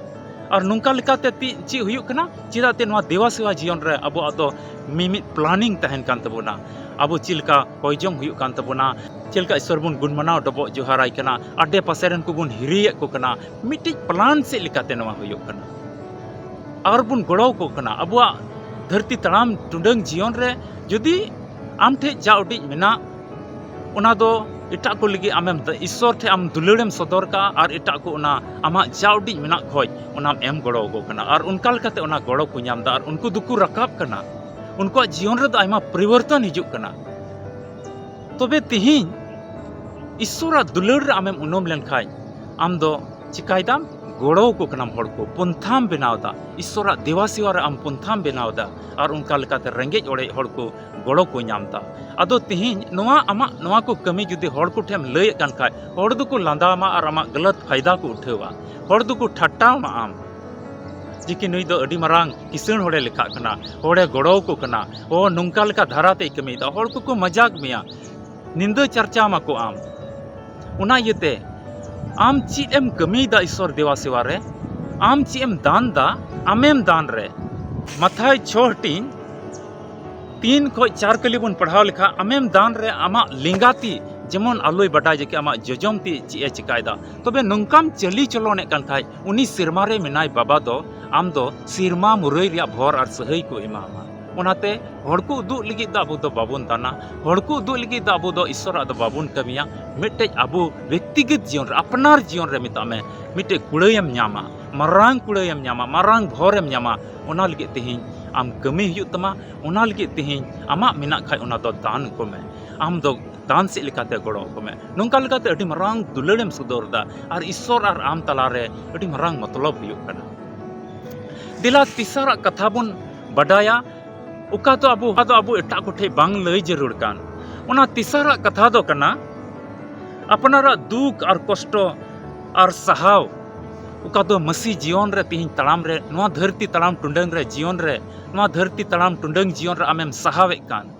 ᱟᱨ ᱱᱚᱝᱠᱟ ᱞᱮᱠᱟᱛᱮ ᱛᱤ-, ᱪᱮᱫ ᱦᱩᱭᱩᱜ ᱠᱟᱱᱟ? ᱪᱮᱫᱟᱜ ᱛᱮ ᱱᱚᱣᱟ ᱫᱮᱣᱟ ᱥᱮᱣᱟ ᱡᱤᱭᱚᱱ ᱨᱮ ᱟᱵᱚᱣᱟᱜ ᱫᱚ ᱢᱤᱢᱤᱫ planning ᱛᱟᱦᱮᱱ ᱠᱟᱱ ᱛᱟᱵᱚᱱᱟ᱾ ᱟᱵᱚ ᱪᱮᱫ ᱞᱮᱠᱟ ᱠᱚᱭ ᱡᱚᱝ ᱦᱩᱭᱩᱜ ᱠᱟᱱ ᱛᱟᱵᱚᱱᱟ, ᱪᱮᱫ ᱞᱮᱠᱟ ᱤᱥᱥᱚᱨ ᱵᱚᱱ ᱜᱩᱱ ᱢᱟᱱᱟᱣ ᱰᱚᱵᱚᱜ ᱡᱚᱦᱟᱨᱟᱭ ᱠᱟᱱᱟ, ᱟᱰᱮ ᱯᱟᱥᱮ ᱨᱮᱱ ᱠᱚᱵᱚᱱ ᱦᱤᱨᱤᱭᱮᱫ ᱠᱚ ᱠᱟᱱᱟ, ᱢᱤᱫᱴᱤᱡ plan ᱥᱮᱫ ᱞᱮᱠᱟᱛᱮ ᱱᱚᱣᱟ ᱦᱩᱭᱩᱜ ᱠᱟᱱᱟ᱾ ᱟᱨ ᱵᱚᱱ ᱜᱚᱲᱚ ᱟᱠᱚ ᱠᱟᱱᱟ᱾ ᱟᱵᱚᱣᱟᱜ ᱫᱷᱟᱹᱨᱛᱤ ᱛᱟᱲᱟᱢ ᱴᱩᱰᱟᱹᱝ ᱡᱤᱭᱚᱱ ᱨᱮ ᱡᱩᱫᱤ ᱟᱢ ᱴᱷᱮᱡ ᱡᱟ ᱩᱰᱤᱡ ᱢᱮᱱᱟᱜ, ᱚᱱᱟ ᱫᱚ ᱮᱴᱟᱜ ᱠᱚ ᱞᱟᱹᱜᱤᱫ ᱟᱢᱮᱢ, ᱤᱥᱥᱚᱨ ᱴᱷᱮᱡ ᱟᱢ ᱫᱩᱞᱟᱹᱲᱮᱢ ᱥᱚᱫᱚᱨ ᱠᱟᱜᱼᱟ ᱟᱨ ᱮᱴᱟᱜ ᱠᱚ ᱚᱱᱟ ᱟᱢᱟᱜ ᱡᱟ ᱩᱰᱤᱡ ᱢᱮᱱᱟᱜ ᱠᱷᱚᱡ ᱚᱱᱟᱢ ᱮᱢ ᱜᱚᱲᱚ ᱟᱠᱚ ᱠᱟᱱᱟ᱾ ᱟᱨ ᱚᱱᱠᱟ ᱞᱮᱠᱟᱛᱮ ᱚᱱᱟ ᱜᱚᱲᱚ ᱠᱚ ᱧᱟᱢ ᱮᱫᱟ ᱟᱨ ᱩᱱᱠᱩ ᱫᱚᱠᱚ ᱨᱟᱠᱟᱵ ᱠᱟᱱᱟ᱾ ᱩᱱᱠᱩᱣᱟᱜ ᱡᱤᱭᱚᱱ ᱨᱮᱫᱚ ᱟᱭᱢᱟ ᱯᱚᱨᱤᱵᱚᱨᱛᱚᱱ ᱦᱤᱡᱩᱜ ᱠᱟᱱᱟ᱾ ᱛᱚᱵᱮ ᱛᱤᱦᱤᱧ ᱤᱥᱥᱚᱨᱟᱜ ᱫᱩᱞᱟᱹᱲ ᱨᱮ ᱟᱢᱮᱢ ᱩᱱᱩᱢ ᱞᱮᱱᱠᱷᱟᱡ, ᱟᱢ ᱫᱚ ᱪᱤᱠᱟᱭ ᱫᱟᱢ? ᱜᱚᱲᱚ ᱟᱠᱚ ᱠᱟᱱᱟᱢ ᱦᱚᱲ ᱠᱚ, ᱯᱚᱱᱛᱷᱟᱢ ᱵᱮᱱᱟᱣ ᱮᱫᱟ, ᱤᱥᱥᱚᱨᱟᱜ ᱫᱮᱵᱟ ᱥᱮᱵᱟ ᱨᱮ ᱟᱢ ᱯᱚᱱᱛᱷᱟᱢ ᱵᱮᱱᱟᱣ ᱮᱫᱟ, ᱟᱨ ᱚᱱᱠᱟ ᱞᱮᱠᱟᱛᱮ ᱨᱮᱸᱜᱮᱡ ᱚᱲᱮᱡ ᱦᱚᱲ ᱠᱚ ᱜᱚᱲᱚ ᱠᱚ ᱧᱟᱢ ᱮᱫᱟ᱾ ᱟᱫᱚ ᱛᱤᱦᱤᱧ ᱱᱚᱣᱟ ᱟᱢᱟᱜ ᱱᱚᱣᱟ ᱠᱚ ᱠᱟᱹᱢᱤ ᱡᱩᱫᱤ ᱦᱚᱲ ᱠᱚᱴᱷᱮᱱ ᱞᱟᱹᱭᱮᱫ ᱠᱟᱱ ᱠᱷᱟᱡ, ᱦᱚᱲ ᱫᱚᱠᱚ ᱞᱟᱸᱫᱟ ᱟᱢᱟ ᱟᱨ ᱟᱢᱟᱜ ᱜᱟᱞᱟᱛ ᱯᱷᱟᱭᱫᱟ ᱠᱚ ᱩᱴᱷᱟᱹᱣᱟ᱾ ᱦᱚᱲ ᱫᱚᱠᱚ ᱴᱷᱟᱴᱴᱟ ᱟᱢᱟ ᱟᱢ, ᱡᱮ ᱠᱤ ᱱᱩᱭ ᱫᱚ ᱟᱹᱰᱤ ᱢᱟᱨᱟᱝ ᱠᱤᱥᱟᱹᱬ ᱦᱚᱲᱮ ᱞᱮᱠᱷᱟᱜ ᱠᱟᱱᱟ, ᱦᱚᱲᱮ ᱜᱚᱲᱚ ᱟᱠᱚ ᱠᱟᱱᱟ, ᱦᱚᱲ ᱱᱚᱝᱠᱟ ᱞᱮᱠᱟ ᱫᱷᱟᱨᱟ ᱛᱮᱭ ᱠᱟᱹᱢᱤᱭᱮᱫᱟ, ᱦᱚᱲ ᱠᱚᱠᱚ ᱢᱟᱡᱟᱠ ᱢᱮᱭᱟ, ᱱᱤᱱᱫᱟᱹ ᱪᱟᱨᱪᱟ ᱢᱟᱠᱚ ᱟᱢ᱾ ᱚᱱᱟ ᱤᱭᱟᱹᱛᱮ ᱟᱢ ᱪᱮᱫ ᱮᱢ ᱠᱟᱹᱢᱤᱭᱮᱫᱟ ᱤᱥᱥᱚᱨ ᱫᱮᱵᱟ ᱥᱮᱵᱟ ᱨᱮ? ᱟᱢ ᱪᱮᱫ ᱮᱢ ᱫᱟᱱ ᱫᱟ? ᱟᱢᱮᱢ ᱫᱟᱱ ᱨᱮ᱾ ᱢᱟᱛᱷᱟᱭ ᱪᱷᱚ ᱦᱟᱹᱴᱤᱧ ᱛᱤᱱ ᱠᱷᱚᱡ ᱪᱟᱨ ᱠᱟᱹᱞᱤ ᱵᱚᱱ ᱯᱟᱲᱦᱟᱣ ᱞᱮᱠᱷᱟᱱ, ᱟᱢᱮᱢ ᱫᱟᱱ ᱨᱮ ᱟᱢᱟᱜ ᱞᱮᱸᱜᱟ ᱛᱤ ᱡᱮᱢᱚᱱ ᱟᱞᱚᱭ ᱵᱟᱰᱟᱭ ᱡᱮ ᱠᱤ ᱟᱢᱟᱜ ᱡᱚᱡᱚᱢ ᱛᱤ ᱪᱮᱫ ᱮ ᱪᱤᱠᱟᱭᱮᱫᱟ᱾ ᱛᱚᱵᱮ ᱱᱚᱝᱠᱟᱢ ᱪᱟᱹᱞᱤ ᱪᱚᱞᱚᱱᱮᱫ ᱠᱟᱱ ᱠᱷᱟᱡ, ᱩᱱᱤ ᱥᱮᱨᱢᱟ ᱨᱮ ᱢᱮᱱᱟᱭ ᱵᱟᱵᱟ ᱫᱚ ᱟᱢ ᱫᱚ ᱥᱮᱨᱢᱟ ᱢᱩᱨᱟᱹᱭ ᱨᱮᱭᱟᱜ ᱵᱷᱚᱨ ᱟᱨ ᱥᱟᱹᱦᱟᱹᱭ ᱠᱚ ᱮᱢᱟᱢᱟ᱾ ᱚᱱᱟᱛᱮ ᱦᱚᱲ ᱠᱚ ᱩᱫᱩᱜ ᱞᱟᱹᱜᱤᱫ ᱫᱚ ᱟᱵᱚ ᱫᱚ ᱵᱟᱵᱚᱱ ᱫᱟᱱᱟ, ᱦᱚᱲ ᱠᱚ ᱩᱫᱩᱜ ᱞᱟᱹᱜᱤᱫ ᱫᱚ ᱟᱵᱚ ᱫᱚ ᱤᱥᱥᱚᱨᱟᱜ ᱫᱚ ᱵᱟᱵᱚᱱ ᱠᱟᱹᱢᱤᱭᱟ᱾ ᱢᱤᱫᱴᱮᱡ ᱟᱵᱚ ᱵᱮᱠᱛᱤᱜᱚᱛ ᱡᱤᱭᱚᱱ ᱨᱮ, ᱟᱯᱱᱟᱨ ᱡᱤᱭᱚᱱ ᱨᱮ ᱢᱮᱛᱟᱜ ᱢᱮ, ᱢᱤᱫᱴᱮᱡ ᱠᱩᱲᱟᱹᱭᱮᱢ ᱧᱟᱢᱟ, ᱢᱟᱨᱟᱝ ᱠᱩᱲᱟᱹᱭᱮᱢ ᱧᱟᱢᱟ, ᱢᱟᱨᱟᱝ ᱵᱷᱚᱨᱮᱢ ᱧᱟᱢᱟ᱾ ᱚᱱᱟ ᱞᱟᱹᱜᱤᱫ ᱛᱮᱦᱮᱧ ᱟᱢ ᱠᱟᱹᱢᱤ ᱦᱩᱭᱩᱜ ᱛᱟᱢᱟ, ᱚᱱᱟ ᱞᱟᱹᱜᱤᱫ ᱛᱮᱦᱮᱧ ᱟᱢᱟᱜ ᱢᱮᱱᱟᱜ ᱠᱷᱟᱡ ᱚᱱᱟ ᱫᱚ ᱫᱟᱱ ᱠᱚᱢᱮ᱾ ᱟᱢ ᱫᱚ ᱫᱟᱱ ᱥᱮᱫ ᱞᱮᱠᱟᱛᱮ ᱜᱚᱲᱚ ᱟᱠᱚ ᱢᱮ᱾ ᱱᱚᱝᱠᱟ ᱞᱮᱠᱟᱛᱮ ᱟᱹᱰᱤ ᱢᱟᱨᱟᱝ ᱫᱩᱞᱟᱹᱲᱮᱢ ᱥᱚᱫᱚᱨ ᱮᱫᱟ ᱟᱨ ᱤᱥᱥᱚᱨ ᱟᱨ ᱟᱢ ᱛᱟᱞᱟᱨᱮ ᱟᱹᱰᱤ ᱢᱟᱨᱟᱝ ᱢᱚᱛᱞᱚᱵ ᱦᱩᱭᱩᱜ ᱠᱟᱱᱟ᱾ ᱫᱮᱞᱟ ᱛᱮᱥᱟᱨᱟᱜ ᱠᱟᱛᱷᱟ ᱵᱚᱱ ᱵᱟᱰᱟᱭᱟ, ᱚᱠᱟ ᱫᱚ ᱟᱵᱚ, ᱚᱠᱟ ᱫᱚ ᱟᱵᱚ ᱮᱴᱟᱜ ᱠᱚᱴᱷᱮᱡ ᱵᱟᱝ ᱞᱟᱹᱭ ᱡᱟᱹᱨᱩᱲ ᱠᱟᱱ᱾ ᱚᱱᱟ ᱛᱮᱥᱟᱨᱟᱜ ᱠᱟᱛᱷᱟ ᱫᱚ ᱠᱟᱱᱟ, ᱟᱯᱱᱟᱨᱟᱜ ᱫᱩᱠ ᱟᱨ ᱠᱚᱥᱴᱚ ᱟᱨ ᱥᱟᱦᱟᱣ, ᱚᱠᱟ ᱫᱚ ᱢᱟᱹᱥᱤ ᱡᱤᱭᱚᱱ ᱨᱮ ᱛᱮᱦᱮᱧ ᱛᱟᱲᱟᱢ ᱨᱮ, ᱱᱚᱣᱟ ᱫᱷᱟᱹᱨᱛᱤ ᱛᱟᱲᱟᱢ ᱴᱩᱰᱟᱹᱝ ᱨᱮ, ᱡᱤᱭᱚᱱ ᱨᱮ, ᱱᱚᱣᱟ ᱫᱷᱟᱹᱨᱛᱤ ᱛᱟᱲᱟᱢ ᱴᱩᱰᱟᱹᱝ ᱡᱤᱭᱚᱱ ᱨᱮ ᱟᱢᱮᱢ ᱥᱟᱦᱟᱣᱮᱫ ᱠᱟᱱ,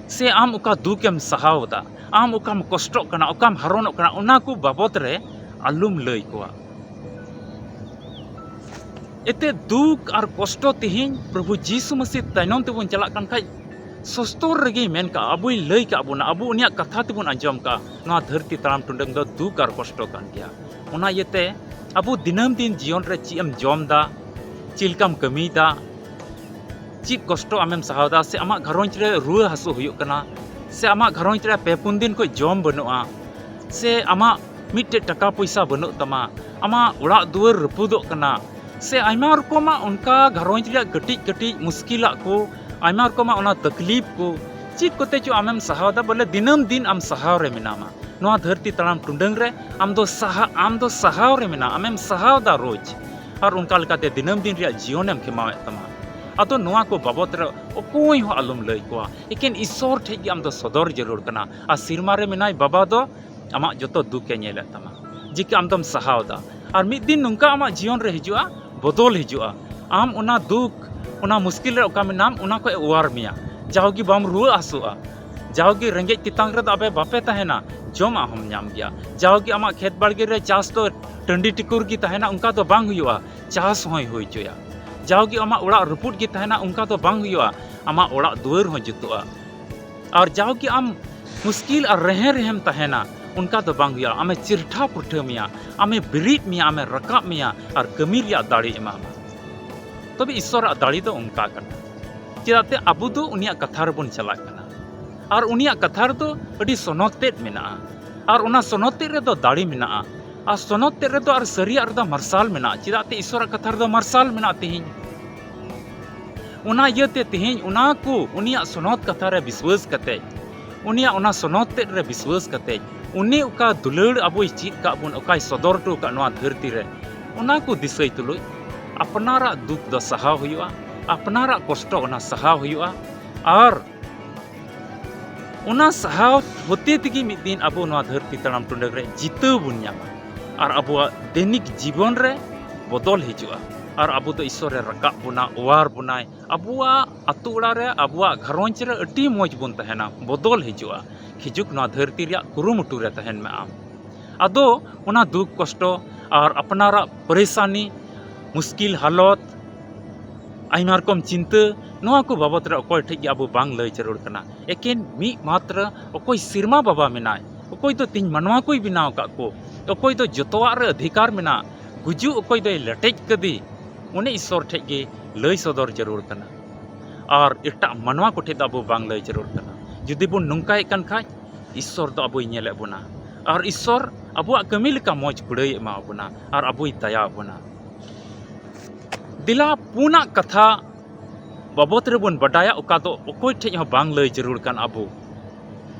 ᱥᱮ ᱟᱢ ᱚᱠᱟ ᱫᱩᱠᱮᱢ ᱥᱟᱦᱟᱣ ᱮᱫᱟ, ᱟᱢ ᱚᱠᱟᱢ ᱠᱚᱥᱴᱚᱜ ᱠᱟᱱᱟ, ᱚᱠᱟᱢ ᱦᱟᱨᱚᱱᱚᱜ ᱠᱟᱱᱟ, ᱚᱱᱟ ᱠᱚ ᱵᱟᱵᱚᱛ ᱨᱮ ᱟᱞᱚᱢ ᱞᱟᱹᱭ ᱠᱚᱣᱟ᱾ ᱮᱛᱮ ᱫᱩᱠ ᱟᱨ ᱠᱚᱥᱴᱚ ᱛᱮᱦᱮᱧ ᱯᱨᱚᱵᱷᱩ ᱡᱤᱥᱩ ᱢᱟᱹᱥᱤ ᱛᱟᱭᱱᱚᱢ ᱛᱮᱵᱚᱱ ᱪᱟᱞᱟᱜ ᱠᱟᱱ ᱠᱷᱟᱡ, ᱥᱚᱥᱛᱚᱨ ᱨᱮᱜᱮᱭ ᱢᱮᱱ ᱠᱟᱜᱼᱟ, ᱟᱵᱚᱭ ᱞᱟᱹᱭ ᱠᱟᱜ ᱵᱚᱱᱟ, ᱟᱵᱚ ᱩᱱᱤᱭᱟᱜ ᱠᱟᱛᱷᱟ ᱛᱮᱵᱚᱱ ᱟᱸᱡᱚᱢ ᱠᱟᱜᱼᱟ, ᱱᱚᱣᱟ ᱫᱷᱟᱹᱨᱛᱤ ᱛᱟᱲᱟᱢ ᱴᱩᱰᱟᱹᱝ ᱫᱚ ᱫᱩᱠ ᱟᱨ ᱠᱚᱥᱴᱚ ᱠᱟᱱ ᱜᱮᱭᱟ᱾ ᱚᱱᱟ ᱤᱭᱟᱹᱛᱮ ᱟᱵᱚ ᱫᱤᱱᱟᱹᱢ ᱫᱤᱱ ᱡᱤᱭᱚᱱ ᱨᱮ ᱪᱮᱫ ᱮᱢ ᱡᱚᱢ ᱫᱟ, ᱪᱮᱫ ᱞᱮᱠᱟᱢ ᱠᱟᱹᱢᱤᱭᱮᱫᱟ, ᱪᱮᱫ ᱠᱚᱥᱴᱚ ᱟᱢᱮᱢ ᱥᱟᱦᱟᱣ ᱮᱫᱟ, ᱥᱮ ᱟᱢᱟᱜ ᱜᱷᱟᱨᱚᱸᱡᱽ ᱨᱮ ᱨᱩᱣᱟᱹ ᱦᱟᱹᱥᱩ ᱦᱩᱭᱩᱜ ᱠᱟᱱᱟ, ᱥᱮ ᱟᱢᱟᱜ ᱜᱷᱟᱨᱚᱸᱡᱽ ᱨᱮ ᱯᱮ ᱯᱩᱱ ᱫᱤᱱ ᱠᱷᱚᱱ ᱡᱚᱢ ᱵᱟᱹᱱᱩᱜᱼᱟ, ᱥᱮ ᱟᱢᱟᱜ ᱢᱤᱫᱴᱮᱡ ᱴᱟᱠᱟ ᱯᱚᱭᱥᱟ ᱵᱟᱹᱱᱩᱜ ᱛᱟᱢᱟ, ᱟᱢᱟᱜ ᱚᱲᱟᱜ ᱫᱩᱣᱟᱹᱨ ᱨᱟᱹᱯᱩᱫᱚᱜ ᱠᱟᱱᱟ, ᱥᱮ ᱟᱭᱢᱟ ᱨᱚᱠᱚᱢᱟᱜ ᱚᱱᱠᱟ ᱜᱷᱟᱨᱚᱸᱡᱽ ᱨᱮᱭᱟᱜ ᱠᱟᱹᱴᱤᱡ ᱠᱟᱹᱴᱤᱡ ᱢᱩᱥᱠᱤᱞᱟᱜ ᱠᱚ, ᱟᱭᱢᱟ ᱨᱚᱠᱚᱢᱟᱜ ᱚᱱᱟ ᱛᱟᱠᱞᱤᱯ ᱠᱚ, ᱪᱮᱫ ᱠᱚᱛᱮ ᱪᱚ ᱟᱢᱮᱢ ᱥᱟᱦᱟᱣ ᱮᱫᱟ, ᱵᱚᱞᱮ ᱫᱤᱱᱟᱹᱢ ᱫᱤᱱ ᱟᱢ ᱥᱟᱦᱟᱣ ᱨᱮ ᱢᱮᱱᱟᱢᱟ᱾ ᱱᱚᱣᱟ ᱫᱷᱟᱹᱨᱛᱤ ᱛᱟᱲᱟᱢ ᱴᱩᱰᱟᱹᱝ ᱨᱮ ᱟᱢ ᱫᱚ ᱥᱟᱦᱟ, ᱟᱢ ᱫᱚ ᱥᱟᱦᱟᱣ ᱨᱮ ᱢᱮᱱᱟᱜᱼᱟ, ᱟᱢᱮᱢ ᱥᱟᱦᱟᱣ ᱮᱫᱟ ᱨᱳᱡᱽ᱾ ᱟᱨ ᱚᱱᱠᱟ ᱞᱮᱠᱟᱛᱮ ᱫᱤᱱᱟᱹᱢ ᱫᱤᱱ ᱨᱮᱭᱟᱜ ᱡᱤᱭᱚᱱᱮᱢ ᱠᱷᱮᱢᱟᱣᱮᱫ ᱛᱟᱢᱟ᱾ ᱟᱫᱚ ᱱᱚᱣᱟ ᱠᱚ ᱵᱟᱵᱚᱛ ᱨᱮ ᱚᱠᱚᱭ ᱦᱚᱸ ᱟᱞᱚᱢ ᱞᱟᱹᱭ ᱠᱚᱣᱟ, ᱮᱠᱮᱱ ᱤᱥᱥᱚᱨ ᱴᱷᱮᱡ ᱜᱮ ᱟᱢ ᱫᱚ ᱥᱚᱫᱚᱨ ᱡᱟᱹᱨᱩᱲ ᱠᱟᱱᱟ᱾ ᱟᱨ ᱥᱮᱨᱢᱟ ᱨᱮ ᱢᱮᱱᱟᱭ ᱵᱟᱵᱟ ᱫᱚ ᱟᱢᱟᱜ ᱡᱚᱛᱚ ᱫᱩᱠ ᱮ ᱧᱮᱞᱮᱫ ᱛᱟᱢᱟ, ᱡᱮ ᱠᱤ ᱟᱢ ᱫᱚᱢ ᱥᱟᱦᱟᱣ ᱮᱫᱟ᱾ ᱟᱨ ᱢᱤᱫ ᱫᱤᱱ ᱱᱚᱝᱠᱟ ᱟᱢᱟᱜ ᱡᱤᱭᱚᱱ ᱨᱮ ᱦᱤᱡᱩᱜᱼᱟ, ᱵᱚᱫᱚᱞ ᱦᱤᱡᱩᱜᱼᱟ᱾ ᱟᱢ ᱚᱱᱟ ᱫᱩᱠ, ᱚᱱᱟ ᱢᱩᱥᱠᱤᱞ ᱨᱮ ᱚᱠᱟ ᱢᱮᱱᱟᱢ, ᱚᱱᱟ ᱠᱷᱚᱡ ᱮ ᱚᱣᱟᱨ ᱢᱮᱭᱟ᱾ ᱡᱟᱣᱜᱮ ᱵᱟᱢ ᱨᱩᱣᱟᱹᱜ ᱦᱟᱹᱥᱩᱜᱼᱟ, ᱡᱟᱣᱜᱮ ᱨᱮᱸᱜᱮᱡ ᱛᱮᱛᱟᱝ ᱨᱮᱫᱚ ᱟᱵᱮ ᱵᱟᱯᱮ ᱛᱟᱦᱮᱱᱟ, ᱡᱚᱢᱟᱜ ᱦᱚᱸᱢ ᱧᱟᱢ ᱜᱮᱭᱟ᱾ ᱡᱟᱣᱜᱮ ᱟᱢᱟᱜ ᱠᱷᱮᱛ ᱵᱟᱲᱜᱮ ᱨᱮ ᱪᱟᱥ ᱫᱚ ᱴᱟᱺᱰᱤ ᱴᱤᱠᱩᱨ ᱜᱮ ᱛᱟᱦᱮᱱᱟ, ᱚᱱᱠᱟ ᱫᱚ ᱵᱟᱝ ᱦᱩᱭᱩᱜᱼᱟ, ᱪᱟᱥ ᱦᱚᱸᱭ ᱦᱩᱭ ᱦᱚᱪᱚᱭᱟ᱾ ᱡᱟᱣᱜᱮ ᱟᱢᱟᱜ ᱚᱲᱟᱜ ᱨᱟᱹᱯᱩᱫ ᱜᱮ ᱛᱟᱦᱮᱱᱟ, ᱚᱱᱠᱟ ᱫᱚ ᱵᱟᱝ ᱦᱩᱭᱩᱜᱼᱟ, ᱟᱢᱟᱜ ᱚᱲᱟᱜ ᱫᱩᱣᱟᱹᱨ ᱦᱚᱸ ᱡᱩᱛᱩᱜᱼᱟ᱾ ᱟᱨ ᱡᱟᱣᱜᱮ ᱟᱢ ᱢᱩᱥᱠᱤᱞ ᱟᱨ ᱨᱮᱦᱮ ᱨᱮᱦᱮᱢ ᱛᱟᱦᱮᱱᱟ, ᱚᱱᱠᱟ ᱫᱚ ᱵᱟᱝ ᱦᱩᱭᱩᱜᱼᱟ᱾ ᱟᱢᱮ ᱪᱤᱨᱴᱷᱟ ᱯᱩᱨᱴᱷᱟᱹ ᱢᱮᱭᱟ, ᱟᱢᱮ ᱵᱮᱨᱮᱫ ᱢᱮᱭᱟ, ᱟᱢᱮ ᱨᱟᱠᱟᱵ ᱢᱮᱭᱟ ᱟᱨ ᱠᱟᱹᱢᱤ ᱨᱮᱭᱟᱜ ᱫᱟᱲᱮ ᱮᱢᱟᱢᱟ᱾ ᱛᱚᱵᱮ ᱤᱥᱥᱚᱨᱟᱜ ᱫᱟᱲᱮ ᱫᱚ ᱚᱱᱠᱟ ᱠᱟᱱᱟ᱾ ᱪᱮᱫᱟᱜ ᱛᱮ ᱟᱵᱚ ᱫᱚ ᱩᱱᱤᱭᱟᱜ ᱠᱟᱛᱷᱟ ᱨᱮᱵᱚᱱ ᱪᱟᱞᱟᱜ ᱠᱟᱱᱟ᱾ ᱟᱨ ᱩᱱᱤᱭᱟᱜ ᱠᱟᱛᱷᱟ ᱨᱮᱫᱚ ᱟᱹᱰᱤ ᱥᱚᱱᱚᱛ ᱛᱮᱫ ᱢᱮᱱᱟᱜᱼᱟ᱾ ᱟᱨ ᱚᱱᱟ ᱥᱚᱱᱚᱛ ᱛᱮᱫ ᱨᱮᱫᱚ ᱫᱟᱲᱮ ᱢᱮᱱᱟᱜᱼᱟ᱾ ᱟᱨ ᱥᱚᱱᱚᱛ ᱛᱮᱫ ᱨᱮᱫᱚ ᱟᱨ ᱥᱟᱹᱨᱤᱭᱟᱜ ᱨᱮᱫᱚ ᱢᱟᱨᱥᱟᱞ ᱢᱮᱱᱟᱜᱼᱟ᱾ ᱪᱮᱫᱟᱜ ᱛᱮ ᱤᱥᱥᱚᱨᱟᱜ ᱠᱟᱛᱷᱟ ᱨᱮᱫᱚ ᱢᱟᱨᱥᱟᱞ ᱢᱮᱱᱟᱜᱼᱟ ᱛᱮᱦᱮᱧ᱾ ᱚᱱᱟ ᱤᱭᱟᱹᱛᱮ ᱛᱮᱦᱮᱧ ᱚᱱᱟ ᱠᱚ ᱩᱱᱤᱭᱟᱜ ᱥᱚᱱᱚᱛ ᱠᱟᱛᱷᱟ ᱨᱮ ᱵᱤᱥᱣᱟᱹᱥ ᱠᱟᱛᱮ, ᱩᱱᱤᱭᱟᱜ ᱚᱱᱟ ᱥᱚᱱᱚᱛ ᱛᱮᱫ ᱨᱮ ᱵᱤᱥᱣᱟᱹᱥ ᱠᱟᱛᱮ, ᱩᱱᱤ ᱚᱠᱟ ᱫᱩᱞᱟᱹᱲ ᱟᱵᱚᱭ ᱪᱮᱫ ᱠᱟᱜ ᱵᱚᱱ, ᱚᱠᱟᱭ ᱥᱚᱫᱚᱨ ᱦᱚᱴᱚ ᱠᱟᱜ ᱱᱚᱣᱟ ᱫᱷᱟᱹᱨᱛᱤ ᱨᱮ, ᱚᱱᱟ ᱠᱚ ᱫᱤᱥᱟᱹᱭ ᱛᱩᱞᱩᱡ ᱟᱯᱱᱟᱨᱟᱜ ᱫᱩᱠ ᱫᱚ ᱥᱟᱦᱟᱣ ᱦᱩᱭᱩᱜᱼᱟ, ᱟᱯᱱᱟᱨᱟᱜ ᱠᱚᱥᱴᱚ ᱚᱱᱟ ᱥᱟᱦᱟᱣ ᱦᱩᱭᱩᱜᱼᱟ᱾ ᱟᱨ ᱚᱱᱟ ᱥᱟᱦᱟᱣ ᱦᱚᱛᱮ ᱛᱮᱜᱮ ᱢᱤᱫ ᱫᱤᱱ ᱟᱵᱚ ᱱᱚᱣᱟ ᱫᱷᱟᱹᱨᱛᱤ ᱛᱟᱲᱟᱢ ᱴᱩᱰᱟᱹᱝ ᱨᱮ ᱡᱤᱛᱟᱹᱣ ᱵᱚᱱ ᱧᱟᱢᱟ᱾ ᱟᱨ ᱟᱵᱚᱣᱟᱜ ᱫᱮᱱᱤᱠ ᱡᱤᱵᱚᱱ ᱨᱮ ᱵᱚᱫᱚᱞ ᱦᱤᱡᱩᱜᱼᱟ᱾ ᱟᱨ ᱟᱵᱚ ᱫᱚ ᱤᱥᱥᱚᱨᱮ ᱨᱟᱠᱟᱵ ᱵᱚᱱᱟ, ᱚᱣᱟᱨ ᱵᱚᱱᱟᱭ᱾ ᱟᱵᱚᱣᱟᱜ ᱟᱛᱳ ᱚᱲᱟᱜ ᱨᱮ, ᱟᱵᱚᱣᱟᱜ ᱜᱷᱟᱨᱚᱸᱡᱽ ᱨᱮ ᱟᱹᱰᱤ ᱢᱚᱡᱽ ᱵᱚᱱ ᱛᱟᱦᱮᱱᱟ, ᱵᱚᱫᱚᱞ ᱦᱤᱡᱩᱜᱼᱟ᱾ ᱦᱤᱡᱩᱜ ᱱᱚᱣᱟ ᱫᱷᱟᱹᱨᱛᱤ ᱨᱮᱭᱟᱜ ᱠᱩᱨᱩᱢᱩᱴᱩ ᱨᱮ ᱛᱟᱦᱮᱱ ᱢᱮ ᱟᱢ᱾ ᱟᱫᱚ ᱚᱱᱟ ᱫᱩᱠ ᱠᱚᱥᱴᱚ ᱟᱨ ᱟᱯᱱᱟᱨᱟᱜ ᱯᱟᱨᱮᱥᱟᱱᱤ, ᱢᱩᱥᱠᱤᱞ ᱦᱟᱞᱚᱛ, ᱟᱭᱢᱟ ᱨᱚᱠᱚᱢ ᱪᱤᱱᱛᱟᱹ, ᱱᱚᱣᱟ ᱠᱚ ᱵᱟᱵᱚᱛ ᱨᱮ ᱚᱠᱚᱭ ᱴᱷᱮᱡ ᱜᱮ ᱟᱵᱚ ᱵᱟᱝ ᱞᱟᱹᱭ ᱡᱟᱹᱨᱩᱲ ᱠᱟᱱᱟ᱾ ᱮᱠᱮᱱ ᱢᱤᱫ ᱢᱟᱛᱨᱚ ᱚᱠᱚᱭ ᱥᱮᱨᱢᱟ ᱵᱟᱵᱟ ᱢᱮᱱᱟᱭ, ᱚᱠᱚᱭ ᱫᱚ ᱛᱮᱦᱮᱧ ᱢᱟᱱᱣᱟ ᱠᱚᱭ ᱵᱮᱱᱟᱣ ᱟᱠᱟᱫ ᱠᱚ, ᱚᱠᱚᱭ ᱫᱚ ᱡᱚᱛᱚᱣᱟᱜ ᱨᱮ ᱚᱫᱷᱤᱠᱟᱨ ᱢᱮᱱᱟᱜ, ᱜᱩᱡᱩᱜ ᱚᱠᱚᱭ ᱫᱚᱭ ᱞᱮᱴᱮᱡ ᱠᱟᱫᱮ, ᱩᱱᱤ ᱤᱥᱥᱚᱨ ᱴᱷᱮᱡ ᱜᱮ ᱞᱟᱹᱭ ᱥᱚᱫᱚᱨ ᱡᱟᱹᱨᱩᱲ ᱠᱟᱱᱟ᱾ ᱟᱨ ᱮᱴᱟᱜ ᱢᱟᱱᱣᱟ ᱠᱚᱴᱷᱮᱱ ᱫᱚ ᱟᱵᱚ ᱵᱟᱝ ᱞᱟᱹᱭ ᱡᱟᱹᱨᱩᱲ ᱠᱟᱱᱟ᱾ ᱡᱩᱫᱤ ᱵᱚᱱ ᱱᱚᱝᱠᱟᱭᱮᱫ ᱠᱟᱱ ᱠᱷᱟᱡ, ᱤᱥᱥᱚᱨ ᱫᱚ ᱟᱵᱚᱭ ᱧᱮᱞᱮᱫ ᱵᱚᱱᱟ᱾ ᱟᱨ ᱤᱥᱥᱚᱨ ᱟᱵᱚᱣᱟᱜ ᱠᱟᱹᱢᱤ ᱞᱮᱠᱟ ᱢᱚᱡᱽ ᱠᱩᱲᱟᱹᱭ ᱮ ᱮᱢᱟ ᱵᱚᱱᱟ ᱟᱨ ᱟᱵᱚᱭ ᱫᱟᱭᱟ ᱟᱵᱚᱱᱟ᱾ ᱫᱮᱞᱟ, ᱯᱩᱱᱟᱜ ᱠᱟᱛᱷᱟ ᱵᱟᱵᱚᱛ ᱨᱮᱵᱚᱱ ᱵᱟᱰᱟᱭᱟ, ᱚᱠᱟ ᱫᱚ ᱚᱠᱚᱭ ᱴᱷᱮᱡ ᱦᱚᱸ ᱵᱟᱝ ᱞᱟᱹᱭ ᱡᱟᱹᱨᱩᱲ ᱠᱟᱱ ᱟᱵᱚ᱾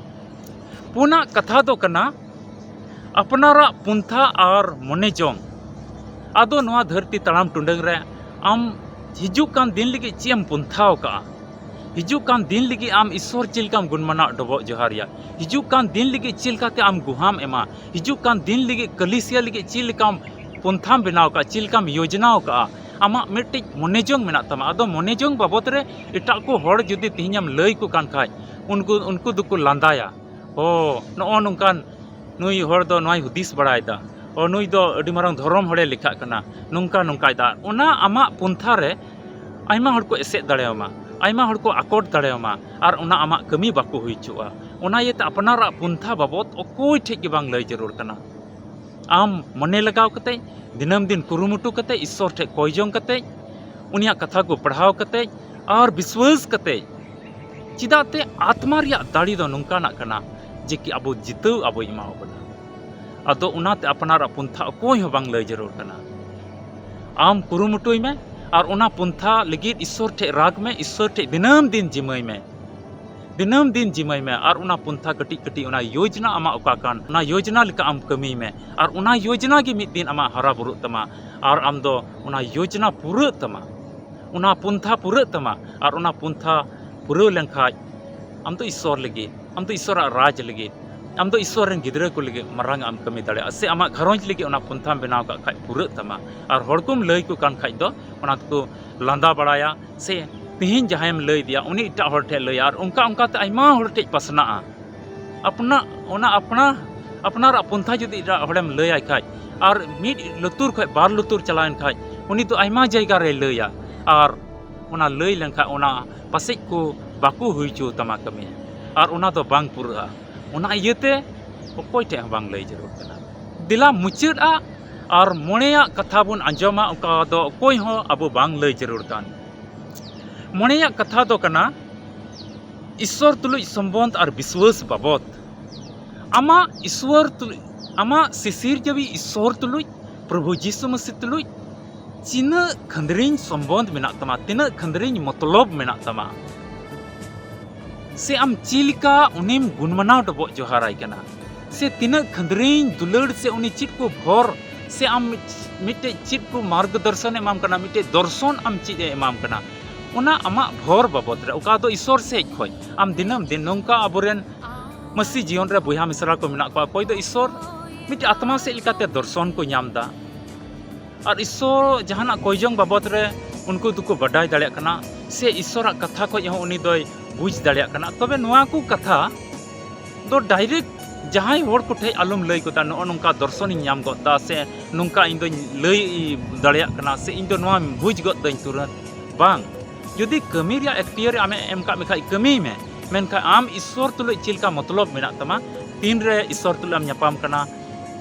ᱯᱩᱱᱟᱜ ᱠᱟᱛᱷᱟ ᱫᱚ ᱠᱟᱱᱟ ᱟᱯᱱᱟᱨᱟᱜ ᱯᱚᱱᱛᱷᱟ ᱟᱨ ᱢᱚᱱᱮ ᱡᱚᱝ᱾ ᱟᱫᱚ ᱱᱚᱣᱟ ᱫᱷᱟᱹᱨᱛᱤ ᱛᱟᱲᱟᱢ ᱴᱩᱰᱟᱹᱝ ᱨᱮ ᱟᱢ ᱦᱤᱡᱩᱜ ᱠᱟᱱ ᱫᱤᱱ ᱞᱟᱹᱜᱤᱫ ᱪᱮᱫ ᱮᱢ ᱯᱚᱱᱛᱷᱟᱣ ᱠᱟᱜᱼᱟ? ᱦᱤᱡᱩᱜ ᱠᱟᱱ ᱫᱤᱱ ᱞᱟᱹᱜᱤᱫ ᱟᱢ ᱤᱥᱥᱚᱨ ᱪᱮᱫ ᱞᱮᱠᱟᱢ ᱜᱩᱱᱢᱟᱱᱟᱣ ᱰᱚᱵᱚᱜ ᱡᱚᱦᱟᱨ ᱮᱭᱟ? ᱦᱤᱡᱩᱜ ᱠᱟᱱ ᱫᱤᱱ ᱞᱟᱹᱜᱤᱫ ᱪᱮᱫ ᱞᱮᱠᱟᱛᱮ ᱟᱢ ᱜᱩᱦᱟᱢ ᱮᱢᱟ? ᱦᱤᱡᱩᱜ ᱠᱟᱱ ᱫᱤᱱ ᱞᱟᱹᱜᱤᱫ ᱠᱟᱹᱞᱤᱥᱤᱭᱟ ᱞᱟᱹᱜᱤᱫ ᱪᱮᱫ ᱞᱮᱠᱟᱢ ᱯᱚᱱᱛᱷᱟᱢ ᱵᱮᱱᱟᱣ ᱠᱟᱜᱼᱟ, ᱪᱮᱫ ᱞᱮᱠᱟᱢ ᱭᱳᱡᱽᱱᱟᱣ ᱠᱟᱜᱼᱟ? ᱟᱢᱟᱜ ᱢᱤᱫᱴᱤᱡ ᱢᱚᱱᱮ ᱡᱚᱝ ᱢᱮᱱᱟᱜ ᱛᱟᱢᱟ᱾ ᱟᱫᱚ ᱢᱚᱱᱮ ᱡᱚᱝ ᱵᱟᱵᱚᱛ ᱨᱮ ᱮᱴᱟᱜ ᱠᱚ ᱦᱚᱲ ᱡᱩᱫᱤ ᱛᱮᱦᱮᱧᱮᱢ ᱞᱟᱹᱭ ᱟᱠᱚ ᱠᱟᱱ ᱠᱷᱟᱡ, ᱩᱱᱠᱩ, ᱩᱱᱠᱩ ᱫᱚᱠᱚ ᱞᱟᱸᱫᱟᱭᱟ, "ᱚ, ᱱᱚᱜᱼᱚ ᱱᱚᱝᱠᱟᱱ ᱱᱩᱭ ᱦᱚᱲ ᱫᱚ ᱱᱚᱣᱟᱭ ᱦᱩᱫᱤᱥ ᱵᱟᱲᱟᱭᱮᱫᱟ, ᱚ, ᱱᱩᱭ ᱫᱚ ᱟᱹᱰᱤ ᱢᱟᱨᱟᱝ ᱫᱷᱚᱨᱚᱢ ᱦᱚᱲᱮ ᱞᱮᱠᱷᱟᱜ ᱠᱟᱱᱟ, ᱱᱚᱝᱠᱟ ᱱᱚᱝᱠᱟᱭ ᱫᱟ᱾" ᱚᱱᱟ ᱟᱢᱟᱜ ᱯᱚᱱᱛᱷᱟ ᱨᱮ ᱟᱭᱢᱟ ᱦᱚᱲ ᱠᱚ ᱮᱥᱮᱫ ᱫᱟᱲᱮᱭᱟᱢᱟ, ᱟᱭᱢᱟ ᱦᱚᱲ ᱠᱚ ᱟᱠᱚᱴ ᱫᱟᱲᱮᱭᱟᱢᱟ, ᱟᱨ ᱚᱱᱟ ᱟᱢᱟᱜ ᱠᱟᱹᱢᱤ ᱵᱟᱠᱚ ᱦᱩᱭ ᱦᱚᱪᱚᱜᱼᱟ᱾ ᱚᱱᱟ ᱤᱭᱟᱹᱛᱮ ᱟᱯᱱᱟᱨᱟᱜ ᱯᱚᱱᱛᱷᱟ ᱵᱟᱵᱚᱫ ᱚᱠᱚᱭ ᱴᱷᱮᱡ ᱜᱮ ᱵᱟᱝ ᱞᱟᱹᱭ ᱡᱟᱹᱨᱩᱲ ᱠᱟᱱᱟ᱾ ᱟᱢ ᱢᱚᱱᱮ ᱞᱟᱜᱟᱣ ᱠᱟᱛᱮ ᱫᱤᱱᱟᱹᱢ ᱫᱤᱱ ᱠᱩᱨᱩᱢᱩᱴᱩ ᱠᱟᱛᱮ, ᱤᱥᱥᱚᱨ ᱴᱷᱮᱡ ᱠᱚᱭ ᱡᱚᱝ ᱠᱟᱛᱮ, ᱩᱱᱤᱭᱟᱜ ᱠᱟᱛᱷᱟ ᱠᱚ ᱯᱟᱲᱦᱟᱣ ᱠᱟᱛᱮ ᱟᱨ ᱵᱤᱥᱣᱟᱹᱥ ᱠᱟᱛᱮ, ᱪᱮᱫᱟᱜ ᱛᱮ ᱟᱛᱢᱟ ᱨᱮᱭᱟᱜ ᱫᱟᱲᱮ ᱫᱚ ᱱᱚᱝᱠᱟᱱᱟᱜ ᱠᱟᱱᱟ ᱡᱮ ᱠᱤ ᱟᱵᱚ ᱡᱤᱛᱟᱹᱣ ᱟᱵᱚᱭ ᱮᱢᱟᱣ ᱵᱚᱱᱟ᱾ ᱟᱫᱚ ᱚᱱᱟᱛᱮ ᱟᱯᱱᱟᱨᱟᱜ ᱯᱚᱱᱛᱷᱟ ᱚᱠᱚᱭ ᱦᱚᱸ ᱵᱟᱝ ᱞᱟᱹᱭ ᱡᱟᱹᱨᱩᱲ ᱠᱟᱱᱟ᱾ ᱟᱢ ᱠᱩᱨᱩᱢᱩᱴᱩᱭ ᱢᱮ ᱟᱨ ᱚᱱᱟ ᱯᱚᱱᱛᱷᱟ ᱞᱟᱹᱜᱤᱫ ᱤᱥᱥᱚᱨ ᱴᱷᱮᱡ ᱨᱟᱜᱽ ᱢᱮ, ᱤᱥᱥᱚᱨ ᱴᱷᱮᱡ ᱫᱤᱱᱟᱹᱢ ᱫᱤᱱ ᱡᱤᱢᱟᱹᱭ ᱢᱮ, ᱫᱤᱱᱟᱹᱢ ᱫᱤᱱ ᱡᱤᱢᱟᱹᱭ ᱢᱮ᱾ ᱟᱨ ᱚᱱᱟ ᱯᱚᱱᱛᱷᱟ ᱠᱟᱹᱴᱤᱡ ᱠᱟᱹᱴᱤᱡ, ᱚᱱᱟ ᱭᱳᱡᱽᱱᱟ ᱟᱢᱟᱜ ᱚᱠᱟ ᱠᱟᱱ, ᱚᱱᱟ ᱭᱳᱡᱽᱱᱟ ᱞᱮᱠᱟ ᱟᱢ ᱠᱟᱹᱢᱤᱭ ᱢᱮ᱾ ᱟᱨ ᱚᱱᱟ ᱭᱳᱡᱽᱱᱟ ᱜᱮ ᱢᱤᱫ ᱫᱤᱱ ᱟᱢᱟᱜ ᱦᱟᱨᱟ ᱵᱩᱨᱩᱜ ᱛᱟᱢᱟ᱾ ᱟᱨ ᱟᱢ ᱫᱚ ᱚᱱᱟ ᱭᱳᱡᱽᱱᱟ ᱯᱩᱨᱟᱹᱜ ᱛᱟᱢᱟ, ᱚᱱᱟ ᱯᱚᱱᱛᱷᱟ ᱯᱩᱨᱟᱹᱜ ᱛᱟᱢᱟ᱾ ᱟᱨ ᱚᱱᱟ ᱯᱚᱱᱛᱷᱟ ᱯᱩᱨᱟᱹᱣ ᱞᱮᱱᱠᱷᱟᱡ, ᱟᱢ ᱫᱚ ᱤᱥᱥᱚᱨ ᱞᱟᱹᱜᱤᱫ, ᱟᱢ ᱫᱚ ᱤᱥᱥᱚᱨᱟᱜ ᱨᱟᱡᱽ ᱞᱟᱹᱜᱤᱫ, ᱟᱢ ᱫᱚ ᱤᱥᱥᱚᱨ ᱨᱮᱱ ᱜᱤᱫᱽᱨᱟᱹ ᱠᱚ ᱞᱟᱹᱜᱤᱫ ᱢᱟᱨᱟᱝ ᱟᱜ ᱮᱢ ᱠᱟᱹᱢᱤ ᱫᱟᱲᱮᱭᱟᱜᱼᱟ, ᱥᱮ ᱟᱢᱟᱜ ᱜᱷᱟᱨᱚᱸᱡᱽ ᱞᱟᱹᱜᱤᱫ ᱚᱱᱟ ᱯᱚᱱᱛᱷᱟᱢ ᱵᱮᱱᱟᱣ ᱠᱟᱜ ᱠᱷᱟᱡ ᱯᱩᱨᱟᱹᱜ ᱛᱟᱢᱟ᱾ ᱟᱨ ᱦᱚᱲ ᱠᱚᱢ ᱞᱟᱹᱭ ᱟᱠᱚ ᱠᱟᱱ ᱠᱷᱟᱡ ᱫᱚ ᱚᱱᱟ ᱫᱚᱠᱚ ᱞᱟᱸᱫᱟ ᱵᱟᱲᱟᱭᱟ, ᱥᱮ ᱛᱤᱦᱤᱧ ᱡᱟᱦᱟᱸᱭᱮᱢ ᱞᱟᱹᱭ ᱟᱫᱮᱭᱟ, ᱩᱱᱤ ᱮᱴᱟᱜ ᱦᱚᱲ ᱴᱷᱮᱡ ᱞᱟᱹᱭᱟ, ᱟᱨ ᱚᱱᱠᱟ ᱚᱱᱠᱟᱛᱮ ᱟᱭᱢᱟ ᱦᱚᱲ ᱴᱷᱮᱡ ᱯᱟᱥᱱᱟᱜᱼᱟ᱾ ᱟᱯᱱᱟ-, ᱚᱱᱟ ᱟᱯᱱᱟ-, ᱟᱯᱱᱟᱨᱟᱜ ᱯᱚᱱᱛᱷᱟ ᱡᱩᱫᱤ ᱮᱴᱟᱜ ᱦᱚᱲᱮᱢ ᱞᱟᱹᱭᱟᱭ ᱠᱷᱟᱡ, ᱟᱨ ᱢᱤᱫ ᱞᱩᱛᱩᱨ ᱠᱷᱚᱡ ᱵᱟᱨ ᱞᱩᱛᱩᱨ ᱪᱟᱞᱟᱣᱮᱱ ᱠᱷᱟᱡ, ᱩᱱᱤ ᱫᱚ ᱟᱭᱢᱟ ᱡᱟᱭᱜᱟ ᱨᱮᱭ ᱞᱟᱹᱭᱟ, ᱟᱨ ᱚᱱᱟ ᱞᱟᱹᱭ ᱞᱮᱱᱠᱷᱟᱡ ᱚᱱᱟ ᱯᱟᱥᱮᱡ ᱠᱚ ᱵᱟᱠᱚ ᱦᱩᱭ ᱦᱚᱪᱚ ᱛᱟᱢᱟ ᱠᱟᱹᱢᱤ, ᱟᱨ ᱚᱱᱟ ᱫᱚ ᱵᱟᱝ ᱯᱩᱨᱟᱹᱜᱼᱟ᱾ ᱚᱱᱟ ᱤᱭᱟᱹᱛᱮ ᱚᱠᱚᱭ ᱴᱷᱮᱡ ᱦᱚᱸ ᱵᱟᱝ ᱞᱟᱹᱭ ᱡᱟᱹᱨᱩᱲ ᱠᱟᱱᱟ᱾ ᱫᱮᱞᱟ ᱢᱩᱪᱟᱹᱫ ᱟᱜ ᱟᱨ ᱢᱚᱬᱮᱭᱟᱜ ᱠᱟᱛᱷᱟ ᱵᱚᱱ ᱟᱸᱡᱚᱢᱟ, ᱚᱠᱟ ᱫᱚ ᱚᱠᱚᱭ ᱦᱚᱸ ᱟᱵᱚ ᱵᱟᱝ ᱞᱟᱹᱭ ᱡᱟᱹᱨᱩᱲ ᱠᱟᱱ᱾ ᱢᱚᱬᱮᱭᱟᱜ ᱠᱟᱛᱷᱟ ᱫᱚ ᱠᱟᱱᱟ ᱤᱥᱥᱚᱨ ᱛᱩᱞᱩᱡ ᱥᱚᱢᱵᱚᱱᱫᱷ ᱟᱨ ᱵᱤᱥᱣᱟᱹᱥ ᱵᱟᱵᱚᱛ᱾ ᱟᱢᱟᱜ ᱤᱥᱥᱚᱨ ᱛᱩᱞᱩᱡ, ᱟᱢᱟᱜ ᱥᱤᱥᱤᱨᱡᱟᱹᱣᱤᱡ ᱤᱥᱥᱚᱨ ᱛᱩᱞᱩᱡ, ᱯᱨᱚᱵᱷᱩ ᱡᱤᱥᱩ ᱢᱟᱹᱥᱤ ᱛᱩᱞᱩᱡ ᱛᱤᱱᱟᱹᱜ ᱠᱷᱟᱹᱱᱫᱽᱨᱤᱧ ᱥᱚᱢᱵᱚᱱᱫᱷ ᱢᱮᱱᱟᱜ ᱛᱟᱢᱟ, ᱛᱤᱱᱟᱹᱜ ᱠᱷᱟᱹᱱᱫᱽᱨᱤᱧ ᱢᱚᱛᱞᱚᱵ ᱢᱮᱱᱟᱜ ᱛᱟᱢᱟ, ᱥᱮ ᱟᱢ ᱪᱮᱫ ᱞᱮᱠᱟ ᱩᱱᱤᱢ ᱜᱩᱱᱢᱟᱱᱟᱣ ᱰᱚᱵᱚᱜ ᱡᱚᱦᱟᱨᱟᱭ ᱠᱟᱱᱟ, ᱥᱮ ᱛᱤᱱᱟᱹᱜ ᱠᱷᱟᱹᱱᱫᱽᱨᱤᱧ ᱫᱩᱞᱟᱹᱲ, ᱥᱮ ᱩᱱᱤ ᱪᱮᱫ ᱠᱚ ᱵᱷᱚᱨ, ᱥᱮ ᱟᱢ ᱢᱤᱫᱴᱮᱡ ᱪᱮᱫ ᱠᱚ ᱢᱟᱨᱜᱚᱫᱚᱨᱥᱚᱱ ᱮᱢᱟᱢ ᱠᱟᱱᱟ, ᱢᱤᱫᱴᱮᱡ ᱫᱚᱨᱥᱚᱱ ᱟᱢ ᱪᱮᱫ ᱮ ᱮᱢᱟᱢ ᱠᱟᱱᱟ, ᱚᱱᱟ ᱟᱢᱟᱜ ᱵᱷᱚᱨ ᱵᱟᱵᱚᱫ ᱨᱮ, ᱚᱠᱟ ᱫᱚ ᱤᱥᱥᱚᱨ ᱥᱮᱡ ᱠᱷᱚᱡ ᱟᱢ ᱫᱤᱱᱟᱹᱢ ᱫᱤᱱ ᱱᱚᱝᱠᱟ ᱟᱵᱚᱨᱮᱱ ᱢᱟᱹᱥᱤ ᱡᱤᱭᱚᱱ ᱨᱮ ᱵᱚᱭᱦᱟ ᱢᱤᱥᱨᱟ ᱠᱚ ᱢᱮᱱᱟᱜ ᱠᱚᱣᱟ, ᱚᱠᱚᱭ ᱫᱚ ᱤᱥᱥᱚᱨ ᱢᱤᱫᱴᱮᱡ ᱟᱛᱢᱟ ᱥᱮᱫ ᱞᱮᱠᱟᱛᱮ ᱫᱚᱨᱥᱚᱱ ᱠᱚ ᱧᱟᱢ ᱮᱫᱟ, ᱟᱨ ᱤᱥᱥᱚᱨ ᱡᱟᱦᱟᱱᱟᱜ ᱠᱚᱭᱡᱚᱝ ᱵᱟᱵᱚᱫ ᱨᱮ ᱩᱱᱠᱩ ᱫᱚᱠᱚ ᱵᱟᱰᱟᱭ ᱫᱟᱲᱮᱭᱟᱜ ᱠᱟᱱᱟ, ᱥᱮ ᱤᱥᱥᱚᱨᱟᱜ ᱠᱟᱛᱷᱟ ᱠᱷᱚᱡ ᱦᱚᱸ ᱩᱱᱤ ᱫᱚᱭ ᱵᱩᱡᱽ ᱫᱟᱲᱮᱭᱟᱜ ᱠᱟᱱᱟ᱾ ᱛᱚᱵᱮ ᱱᱚᱣᱟ ᱠᱚ ᱠᱟᱛᱷᱟ ᱫᱚ ᱰᱟᱭᱨᱮᱠᱴ ᱡᱟᱦᱟᱸᱭ ᱦᱚᱲ ᱠᱚᱴᱷᱮᱡ ᱟᱞᱚᱢ ᱞᱟᱹᱭ ᱜᱚᱫᱟ, "ᱱᱚᱜᱼᱚ ᱱᱚᱝᱠᱟ ᱫᱚᱨᱥᱚᱱᱤᱧ ᱧᱟᱢ ᱜᱚᱫ ᱫᱟ", ᱥᱮ "ᱱᱚᱝᱠᱟ ᱤᱧ ᱫᱚᱧ ᱞᱟᱹᱭ ᱫᱟᱲᱮᱭᱟᱜ ᱠᱟᱱᱟ", ᱥᱮ "ᱤᱧ ᱫᱚ ᱱᱚᱣᱟᱧ ᱵᱩᱡᱽ ᱜᱚᱫ ᱫᱟᱹᱧ ᱛᱩᱨᱟᱹᱛ", ᱵᱟᱝ᱾ ᱡᱩᱫᱤ ᱠᱟᱹᱢᱤ ᱨᱮᱭᱟᱜ ᱮᱠᱴᱤᱭᱟᱨ ᱟᱢᱮ ᱮᱢ ᱠᱟᱜ ᱢᱮ ᱠᱷᱟᱡ, ᱠᱟᱹᱢᱤᱭ ᱢᱮ, ᱢᱮᱱᱠᱷᱟᱱ ᱟᱢ ᱤᱥᱥᱚᱨ ᱛᱩᱞᱩᱡ ᱪᱮᱫ ᱞᱮᱠᱟ ᱢᱚᱛᱞᱚᱵ ᱢᱮᱱᱟᱜ ᱛᱟᱢᱟ, ᱛᱤᱱᱨᱮ ᱤᱥᱥᱚᱨ ᱛᱩᱞᱩᱡ ᱮᱢ ᱧᱟᱯᱟᱢ ᱠᱟᱱᱟ,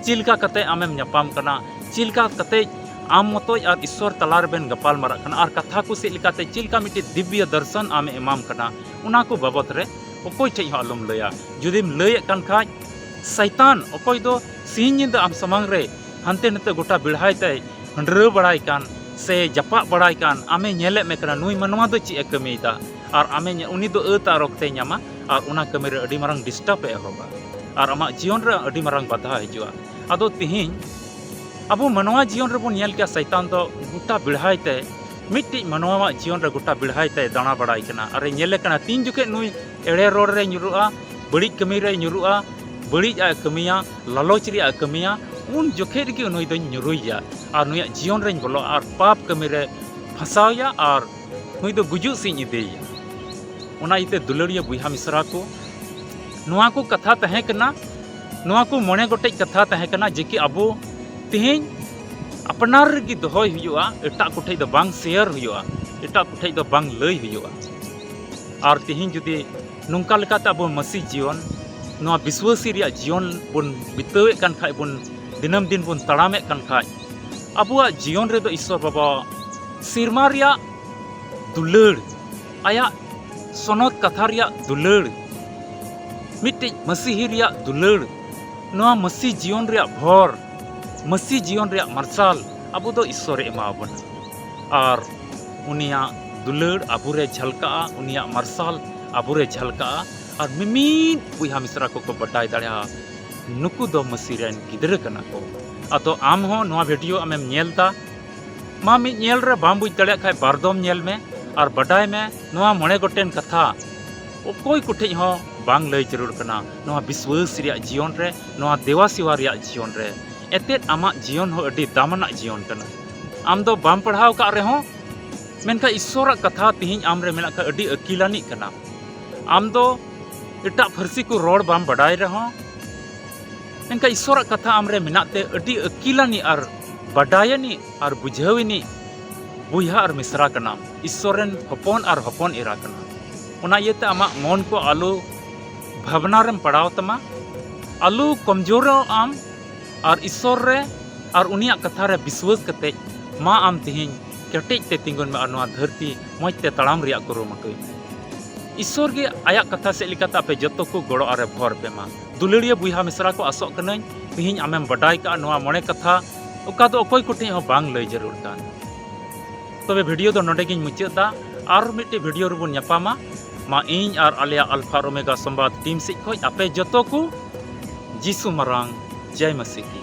ᱪᱮᱫ ᱞᱮᱠᱟ ᱠᱟᱛᱮ ᱟᱢᱮᱢ ᱧᱟᱯᱟᱢ ᱠᱟᱱᱟ, ᱪᱮᱫ ᱞᱮᱠᱟ ᱠᱟᱛᱮ ᱟᱢ ᱢᱚᱛᱚᱡ ᱟᱨ ᱤᱥᱥᱚᱨ ᱛᱟᱞᱟ ᱨᱮᱵᱮᱱ ᱜᱟᱯᱟᱞ ᱢᱟᱨᱟᱜ ᱠᱟᱱᱟ, ᱟᱨ ᱠᱟᱛᱷᱟ ᱠᱚ ᱪᱮᱫ ᱞᱮᱠᱟᱛᱮ, ᱪᱮᱫ ᱞᱮᱠᱟ ᱢᱤᱫᱴᱮᱡ ᱫᱤᱵᱽᱭᱚ ᱫᱚᱨᱥᱚᱱ ᱟᱢᱮ ᱮᱢᱟᱢ ᱠᱟᱱᱟ, ᱚᱱᱟ ᱠᱚ ᱵᱟᱵᱚᱛ ᱨᱮ ᱚᱠᱚᱭ ᱴᱷᱮᱡ ᱦᱚᱸ ᱟᱞᱚᱢ ᱞᱟᱹᱭᱟ᱾ ᱡᱩᱫᱤᱢ ᱞᱟᱹᱭᱮᱫ ᱠᱟᱱ ᱠᱷᱟᱡ, ᱥᱟᱭᱛᱟᱱ, ᱚᱠᱚᱭ ᱫᱚ ᱥᱤᱧ ᱧᱤᱫᱟᱹ ᱟᱢ ᱥᱟᱢᱟᱝ ᱨᱮ ᱦᱟᱱᱛᱮ ᱱᱟᱛᱮ ᱜᱚᱴᱟ ᱵᱮᱲᱦᱟᱭ ᱛᱮᱭ ᱦᱟᱺᱰᱨᱟᱹᱣ ᱵᱟᱲᱟᱭ ᱠᱟᱱ ᱥᱮ ᱡᱟᱯᱟᱜ ᱵᱟᱲᱟᱭ ᱠᱟᱱ, ᱟᱢᱮ ᱧᱮᱞᱮᱫ ᱢᱮ ᱠᱟᱱᱟ, ᱱᱩᱭ ᱢᱟᱱᱣᱟ ᱫᱚ ᱪᱮᱫ ᱮ ᱠᱟᱹᱢᱤᱭᱮᱫᱟ, ᱟᱨ ᱟᱢᱮ ᱧᱮ-, ᱩᱱᱤ ᱫᱚ ᱟᱹᱛ ᱟᱨ ᱚᱠᱛᱮᱭ ᱧᱟᱢᱟ, ᱟᱨ ᱚᱱᱟ ᱠᱟᱹᱢᱤ ᱨᱮ ᱟᱹᱰᱤ ᱢᱟᱨᱟᱝ ᱰᱤᱥᱴᱟᱵᱽ ᱮ ᱮᱦᱚᱵᱟ, ᱟᱨ ᱟᱢᱟᱜ ᱡᱤᱭᱚᱱ ᱨᱮ ᱟᱹᱰᱤ ᱢᱟᱨᱟᱝ ᱵᱟᱫᱷᱟ ᱦᱤᱡᱩᱜᱼᱟ᱾ ᱟᱫᱚ ᱛᱤᱦᱤᱧ ᱟᱵᱚ ᱢᱟᱱᱣᱟ ᱡᱤᱭᱚᱱ ᱨᱮᱵᱚᱱ ᱧᱮᱞ ᱠᱮᱭᱟ, ᱥᱟᱭᱛᱟᱱ ᱫᱚ ᱜᱚᱴᱟ ᱵᱮᱲᱦᱟᱭ ᱛᱮ, ᱢᱤᱫᱴᱤᱡ ᱢᱟᱱᱣᱟᱣᱟᱜ ᱡᱤᱭᱚᱱ ᱨᱮ ᱜᱚᱴᱟ ᱵᱮᱲᱦᱟᱭ ᱛᱮ ᱫᱟᱬᱟ ᱵᱟᱲᱟᱭ ᱠᱟᱱᱟ, ᱟᱨᱮ ᱧᱮᱞᱮ ᱠᱟᱱᱟ ᱛᱤᱱ ᱡᱚᱠᱷᱮᱡ ᱱᱩᱭ ᱮᱲᱮ ᱨᱚᱲ ᱨᱮ ᱧᱩᱨᱩᱜᱼᱟ, ᱵᱟᱹᱲᱤᱡ ᱠᱟᱹᱢᱤ ᱨᱮ ᱧᱩᱨᱩᱜᱼᱟ, ᱵᱟᱹᱲᱤᱡ ᱟᱜ ᱮ ᱠᱟᱹᱢᱤᱭᱟ, ᱞᱟᱞᱚᱪ ᱨᱮᱭᱟᱜ ᱮ ᱠᱟᱹᱢᱤᱭᱟ, ᱩᱱ ᱡᱚᱠᱷᱮᱡ ᱨᱮᱜᱮ ᱱᱩᱭ ᱫᱚᱧ ᱧᱩᱨᱩᱭᱮᱭᱟ ᱟᱨ ᱱᱩᱭᱟᱜ ᱡᱤᱭᱚᱱ ᱨᱮᱧ ᱵᱚᱞᱚᱜᱼᱟ ᱟᱨ ᱯᱟᱯ ᱠᱟᱹᱢᱤ ᱨᱮ ᱯᱷᱟᱸᱥᱟᱣᱮᱭᱟ ᱟᱨ ᱱᱩᱭ ᱫᱚ ᱜᱩᱡᱩᱜ ᱥᱮᱫ ᱤᱧ ᱤᱫᱤᱭᱮᱭᱟ᱾ ᱚᱱᱟ ᱤᱭᱟᱹᱛᱮ ᱫᱩᱞᱟᱹᱲᱤᱭᱟᱹ ᱵᱚᱭᱦᱟ ᱢᱤᱥᱨᱟ ᱠᱚ, ᱱᱚᱣᱟ ᱠᱚ ᱠᱟᱛᱷᱟ ᱛᱟᱦᱮᱸ ᱠᱟᱱᱟ, ᱱᱚᱣᱟ ᱠᱚ ᱢᱚᱬᱮ ᱜᱚᱴᱮᱡ ᱠᱟᱛᱷᱟ ᱛᱟᱦᱮᱸ ᱠᱟᱱᱟ, ᱡᱮ ᱠᱤ ᱟᱵᱚ ᱛᱮᱦᱮᱧ ᱟᱯᱱᱟᱨ ᱨᱮᱜᱮ ᱫᱚᱦᱚᱭ ᱦᱩᱭᱩᱜᱼᱟ, ᱮᱴᱟᱜ ᱠᱚᱴᱷᱮᱡ ᱫᱚ ᱵᱟᱝ ᱥᱮᱭᱟᱨ ᱦᱩᱭᱩᱜᱼᱟ, ᱮᱴᱟᱜ ᱠᱚᱴᱷᱮᱡ ᱫᱚ ᱵᱟᱝ ᱞᱟᱹᱭ ᱦᱩᱭᱩᱜᱼᱟ᱾ ᱟᱨ ᱛᱮᱦᱮᱧ ᱡᱩᱫᱤ ᱱᱚᱝᱠᱟ ᱞᱮᱠᱟᱛᱮ ᱟᱵᱚ ᱢᱟᱹᱥᱤ ᱡᱤᱭᱚᱱ, ᱱᱚᱣᱟ ᱵᱤᱥᱣᱟᱹᱥᱤ ᱨᱮᱭᱟᱜ ᱡᱤᱭᱚᱱ ᱵᱚᱱ ᱵᱤᱛᱟᱹᱣᱮᱫ ᱠᱟᱱ ᱠᱷᱟᱡ, ᱵᱚᱱ ᱫᱤᱱᱟᱹᱢ ᱫᱤᱱ ᱵᱚᱱ ᱛᱟᱲᱟᱢᱮᱫ ᱠᱟᱱ ᱠᱷᱟᱡ, ᱟᱵᱚᱣᱟᱜ ᱡᱤᱭᱚᱱ ᱨᱮᱫᱚ ᱤᱥᱥᱚᱨ ᱵᱟᱵᱟ ᱥᱮᱨᱢᱟ ᱨᱮᱭᱟᱜ ᱫᱩᱞᱟᱹᱲ, ᱟᱭᱟᱜ ᱥᱚᱱᱚᱛ ᱠᱟᱛᱷᱟ ᱨᱮᱭᱟᱜ ᱫᱩᱞᱟᱹᱲ, ᱢᱤᱫᱴᱤᱡ ᱢᱟᱹᱥᱤᱦᱤ ᱨᱮᱭᱟᱜ ᱫᱩᱞᱟᱹᱲ, ᱱᱚᱣᱟ ᱢᱟᱹᱥᱤ ᱡᱤᱭᱚᱱ ᱨᱮᱭᱟᱜ ᱵᱷᱚᱨ, ᱢᱟᱹᱥᱤ ᱡᱤᱭᱚᱱ ᱨᱮᱭᱟᱜ ᱢᱟᱨᱥᱟᱞ ᱟᱵᱚ ᱫᱚ ᱤᱥᱥᱚᱨᱮ ᱮᱢᱟ ᱵᱚᱱᱟ᱾ ᱟᱨ ᱩᱱᱤᱭᱟᱜ ᱫᱩᱞᱟᱹᱲ ᱟᱵᱚᱨᱮ ᱡᱷᱟᱞᱠᱟᱜᱼᱟ, ᱩᱱᱤᱭᱟᱜ ᱢᱟᱨᱥᱟᱞ ᱟᱵᱚᱨᱮ ᱡᱷᱟᱞᱠᱟᱜᱼᱟ᱾ ᱟᱨ ᱢᱤᱢᱤᱫ ᱵᱚᱭᱦᱟ ᱢᱤᱥᱨᱟ ᱠᱚᱠᱚ ᱵᱟᱰᱟᱭ ᱫᱟᱲᱮᱭᱟᱜᱼᱟ, ᱱᱩᱠᱩ ᱫᱚ ᱢᱟᱹᱥᱤ ᱨᱮᱱ ᱜᱤᱫᱽᱨᱟᱹ ᱠᱟᱱᱟ ᱠᱚ᱾ ᱟᱫᱚ ᱟᱢ ᱦᱚᱸ ᱱᱚᱣᱟ ᱵᱷᱤᱰᱤᱭᱳ ᱟᱢᱮᱢ ᱧᱮᱞ ᱮᱫᱟ, ᱢᱟ ᱢᱤᱫ ᱧᱮᱞ ᱨᱮ ᱵᱟᱢ ᱵᱩᱡᱽ ᱫᱟᱲᱮᱭᱟᱜ ᱠᱷᱟᱡ ᱵᱟᱨ ᱫᱚᱢ ᱧᱮᱞ ᱢᱮ᱾ ᱟᱨ ᱵᱟᱰᱟᱭ ᱢᱮ, ᱱᱚᱣᱟ ᱢᱚᱬᱮ ᱜᱚᱴᱮᱱ ᱠᱟᱛᱷᱟ ᱚᱠᱚᱭ ᱠᱚᱴᱷᱮᱡ ᱦᱚᱸ ᱵᱟᱝ ᱞᱟᱹᱭ ᱡᱟᱹᱨᱩᱲ ᱠᱟᱱᱟ᱾ ᱱᱚᱣᱟ ᱵᱤᱥᱣᱟᱹᱥ ᱨᱮᱭᱟᱜ ᱡᱤᱭᱚᱱ ᱨᱮ, ᱱᱚᱣᱟ ᱫᱮᱣᱟ ᱥᱮᱣᱟ ᱨᱮᱭᱟᱜ ᱡᱤᱭᱚᱱ ᱨᱮ, ᱮᱛᱮᱫ ᱟᱢᱟᱜ ᱡᱤᱭᱚᱱ ᱦᱚᱸ ᱟᱹᱰᱤ ᱫᱟᱢᱟᱱᱟᱜ ᱡᱤᱭᱚᱱ ᱠᱟᱱᱟ᱾ ᱟᱢ ᱫᱚ ᱵᱟᱢ ᱯᱟᱲᱦᱟᱣ ᱟᱠᱟᱫ ᱨᱮᱦᱚᱸ, ᱢᱮᱱᱠᱷᱟᱱ ᱤᱥᱥᱚᱨᱟᱜ ᱠᱟᱛᱷᱟ ᱛᱤᱦᱤᱧ ᱟᱢ ᱨᱮ ᱢᱮᱱᱟᱜ ᱠᱷᱟᱱ ᱟᱹᱰᱤ ᱟᱹᱠᱤᱞᱟᱱᱤᱡ ᱠᱟᱱᱟᱢ᱾ ᱟᱢ ᱫᱚ ᱮᱴᱟᱜ ᱯᱟᱹᱨᱥᱤ ᱠᱚ ᱨᱚᱲ ᱵᱟᱢ ᱵᱟᱰᱟᱭ ᱨᱮᱦᱚᱸ, ᱢᱮᱱᱠᱷᱟᱱ ᱤᱥᱥᱚᱨᱟᱜ ᱠᱟᱛᱷᱟ ᱟᱢ ᱨᱮ ᱢᱮᱱᱟᱜ ᱛᱮ ᱟᱹᱰᱤ ᱟᱹᱠᱤᱞᱟᱱᱤᱡ ᱟᱨ ᱵᱟᱰᱟᱭᱟᱱᱤᱡ ᱟᱨ ᱵᱩᱡᱷᱟᱹᱣᱤᱱᱤᱡ ᱵᱚᱭᱦᱟ ᱟᱨ ᱢᱤᱥᱨᱟ ᱠᱟᱱᱟᱢ᱾ ᱤᱥᱥᱚᱨ ᱨᱮᱱ ᱦᱚᱯᱚᱱ ᱟᱨ ᱦᱚᱯᱚᱱ ᱮᱨᱟ ᱠᱟᱱᱟᱢ᱾ ᱚᱱᱟ ᱤᱭᱟᱹᱛᱮ ᱟᱢᱟᱜ ᱢᱚᱱ ᱠᱚ ᱟᱞᱚ ᱵᱷᱟᱵᱽᱱᱟ ᱨᱮᱢ ᱯᱟᱲᱟᱣ ᱛᱟᱢᱟ, ᱟᱞᱚ ᱠᱚᱢᱡᱳᱨᱚᱜ ᱟᱢ, ᱟᱨ ᱤᱥᱥᱚᱨ ᱨᱮ ᱟᱨ ᱩᱱᱤᱭᱟᱜ ᱠᱟᱛᱷᱟ ᱨᱮ ᱵᱤᱥᱣᱟᱹᱥ ᱠᱟᱛᱮ ᱢᱟ ᱟᱢ ᱛᱤᱦᱤᱧ ᱠᱮᱴᱮᱡ ᱛᱮ ᱛᱤᱸᱜᱩᱱ ᱢᱮ ᱟᱨ ᱱᱚᱣᱟ ᱫᱷᱟᱹᱨᱛᱤ ᱢᱚᱡᱽ ᱛᱮ ᱛᱟᱲᱟᱢ ᱨᱮᱭᱟᱜ ᱠᱩᱨᱩᱢᱩᱴᱩᱭ ᱢᱮ᱾ ᱤᱥᱥᱚᱨ ᱜᱮ ᱟᱭᱟᱜ ᱠᱟᱛᱷᱟ ᱥᱮᱫ ᱞᱮᱠᱟᱛᱮ ᱟᱯᱮ ᱡᱚᱛᱚ ᱠᱚ ᱜᱚᱲᱚ ᱟᱨᱮ ᱵᱷᱚᱨ ᱯᱮ ᱢᱟ᱾ ᱫᱩᱞᱟᱹᱲᱤᱭᱟᱹ ᱵᱚᱭᱦᱟ ᱢᱤᱥᱨᱟ ᱠᱚ, ᱟᱥᱚᱜ ᱠᱟᱹᱱᱟᱹᱧ ᱛᱤᱦᱤᱧ ᱟᱢᱮᱢ ᱵᱟᱰᱟᱭ ᱠᱟᱜᱼᱟ ᱱᱚᱣᱟ ᱢᱚᱬᱮ ᱠᱟᱛᱷᱟ, ᱚᱠᱟ ᱫᱚ ᱚᱠᱚᱭ ᱠᱚᱴᱷᱮᱱ ᱦᱚᱸ ᱵᱟᱝ ᱞᱟᱹᱭ ᱡᱟᱹᱨᱩᱲ ᱠᱟᱱ᱾ ᱛᱚᱵᱮ ᱵᱷᱤᱰᱤᱭᱳ ᱫᱚ ᱱᱚᱰᱮ ᱜᱤᱧ ᱢᱩᱪᱟᱹᱫ ᱮᱫᱟ᱾ ᱟᱨ ᱢᱤᱫᱴᱮᱡ ᱵᱷᱤᱰᱤᱭᱳ ᱨᱮᱵᱚᱱ ᱧᱟᱯᱟᱢᱟ᱾ ᱢᱟ ᱤᱧ ᱟᱨ ᱟᱞᱮᱭᱟᱜ ᱟᱞᱯᱷᱟ ᱟᱨ ᱳᱢᱮᱜᱟ ᱥᱚᱢᱵᱟᱫ ᱴᱤᱢ ᱥᱮᱫ ᱠᱷᱚᱡ ᱟᱯᱮ ᱡᱚᱛᱚ ᱠᱚ ᱡᱤᱥᱩ ᱢᱟᱨᱟᱝ ᱡᱟᱭ ᱢᱟᱹᱥᱤ ᱠᱤ᱾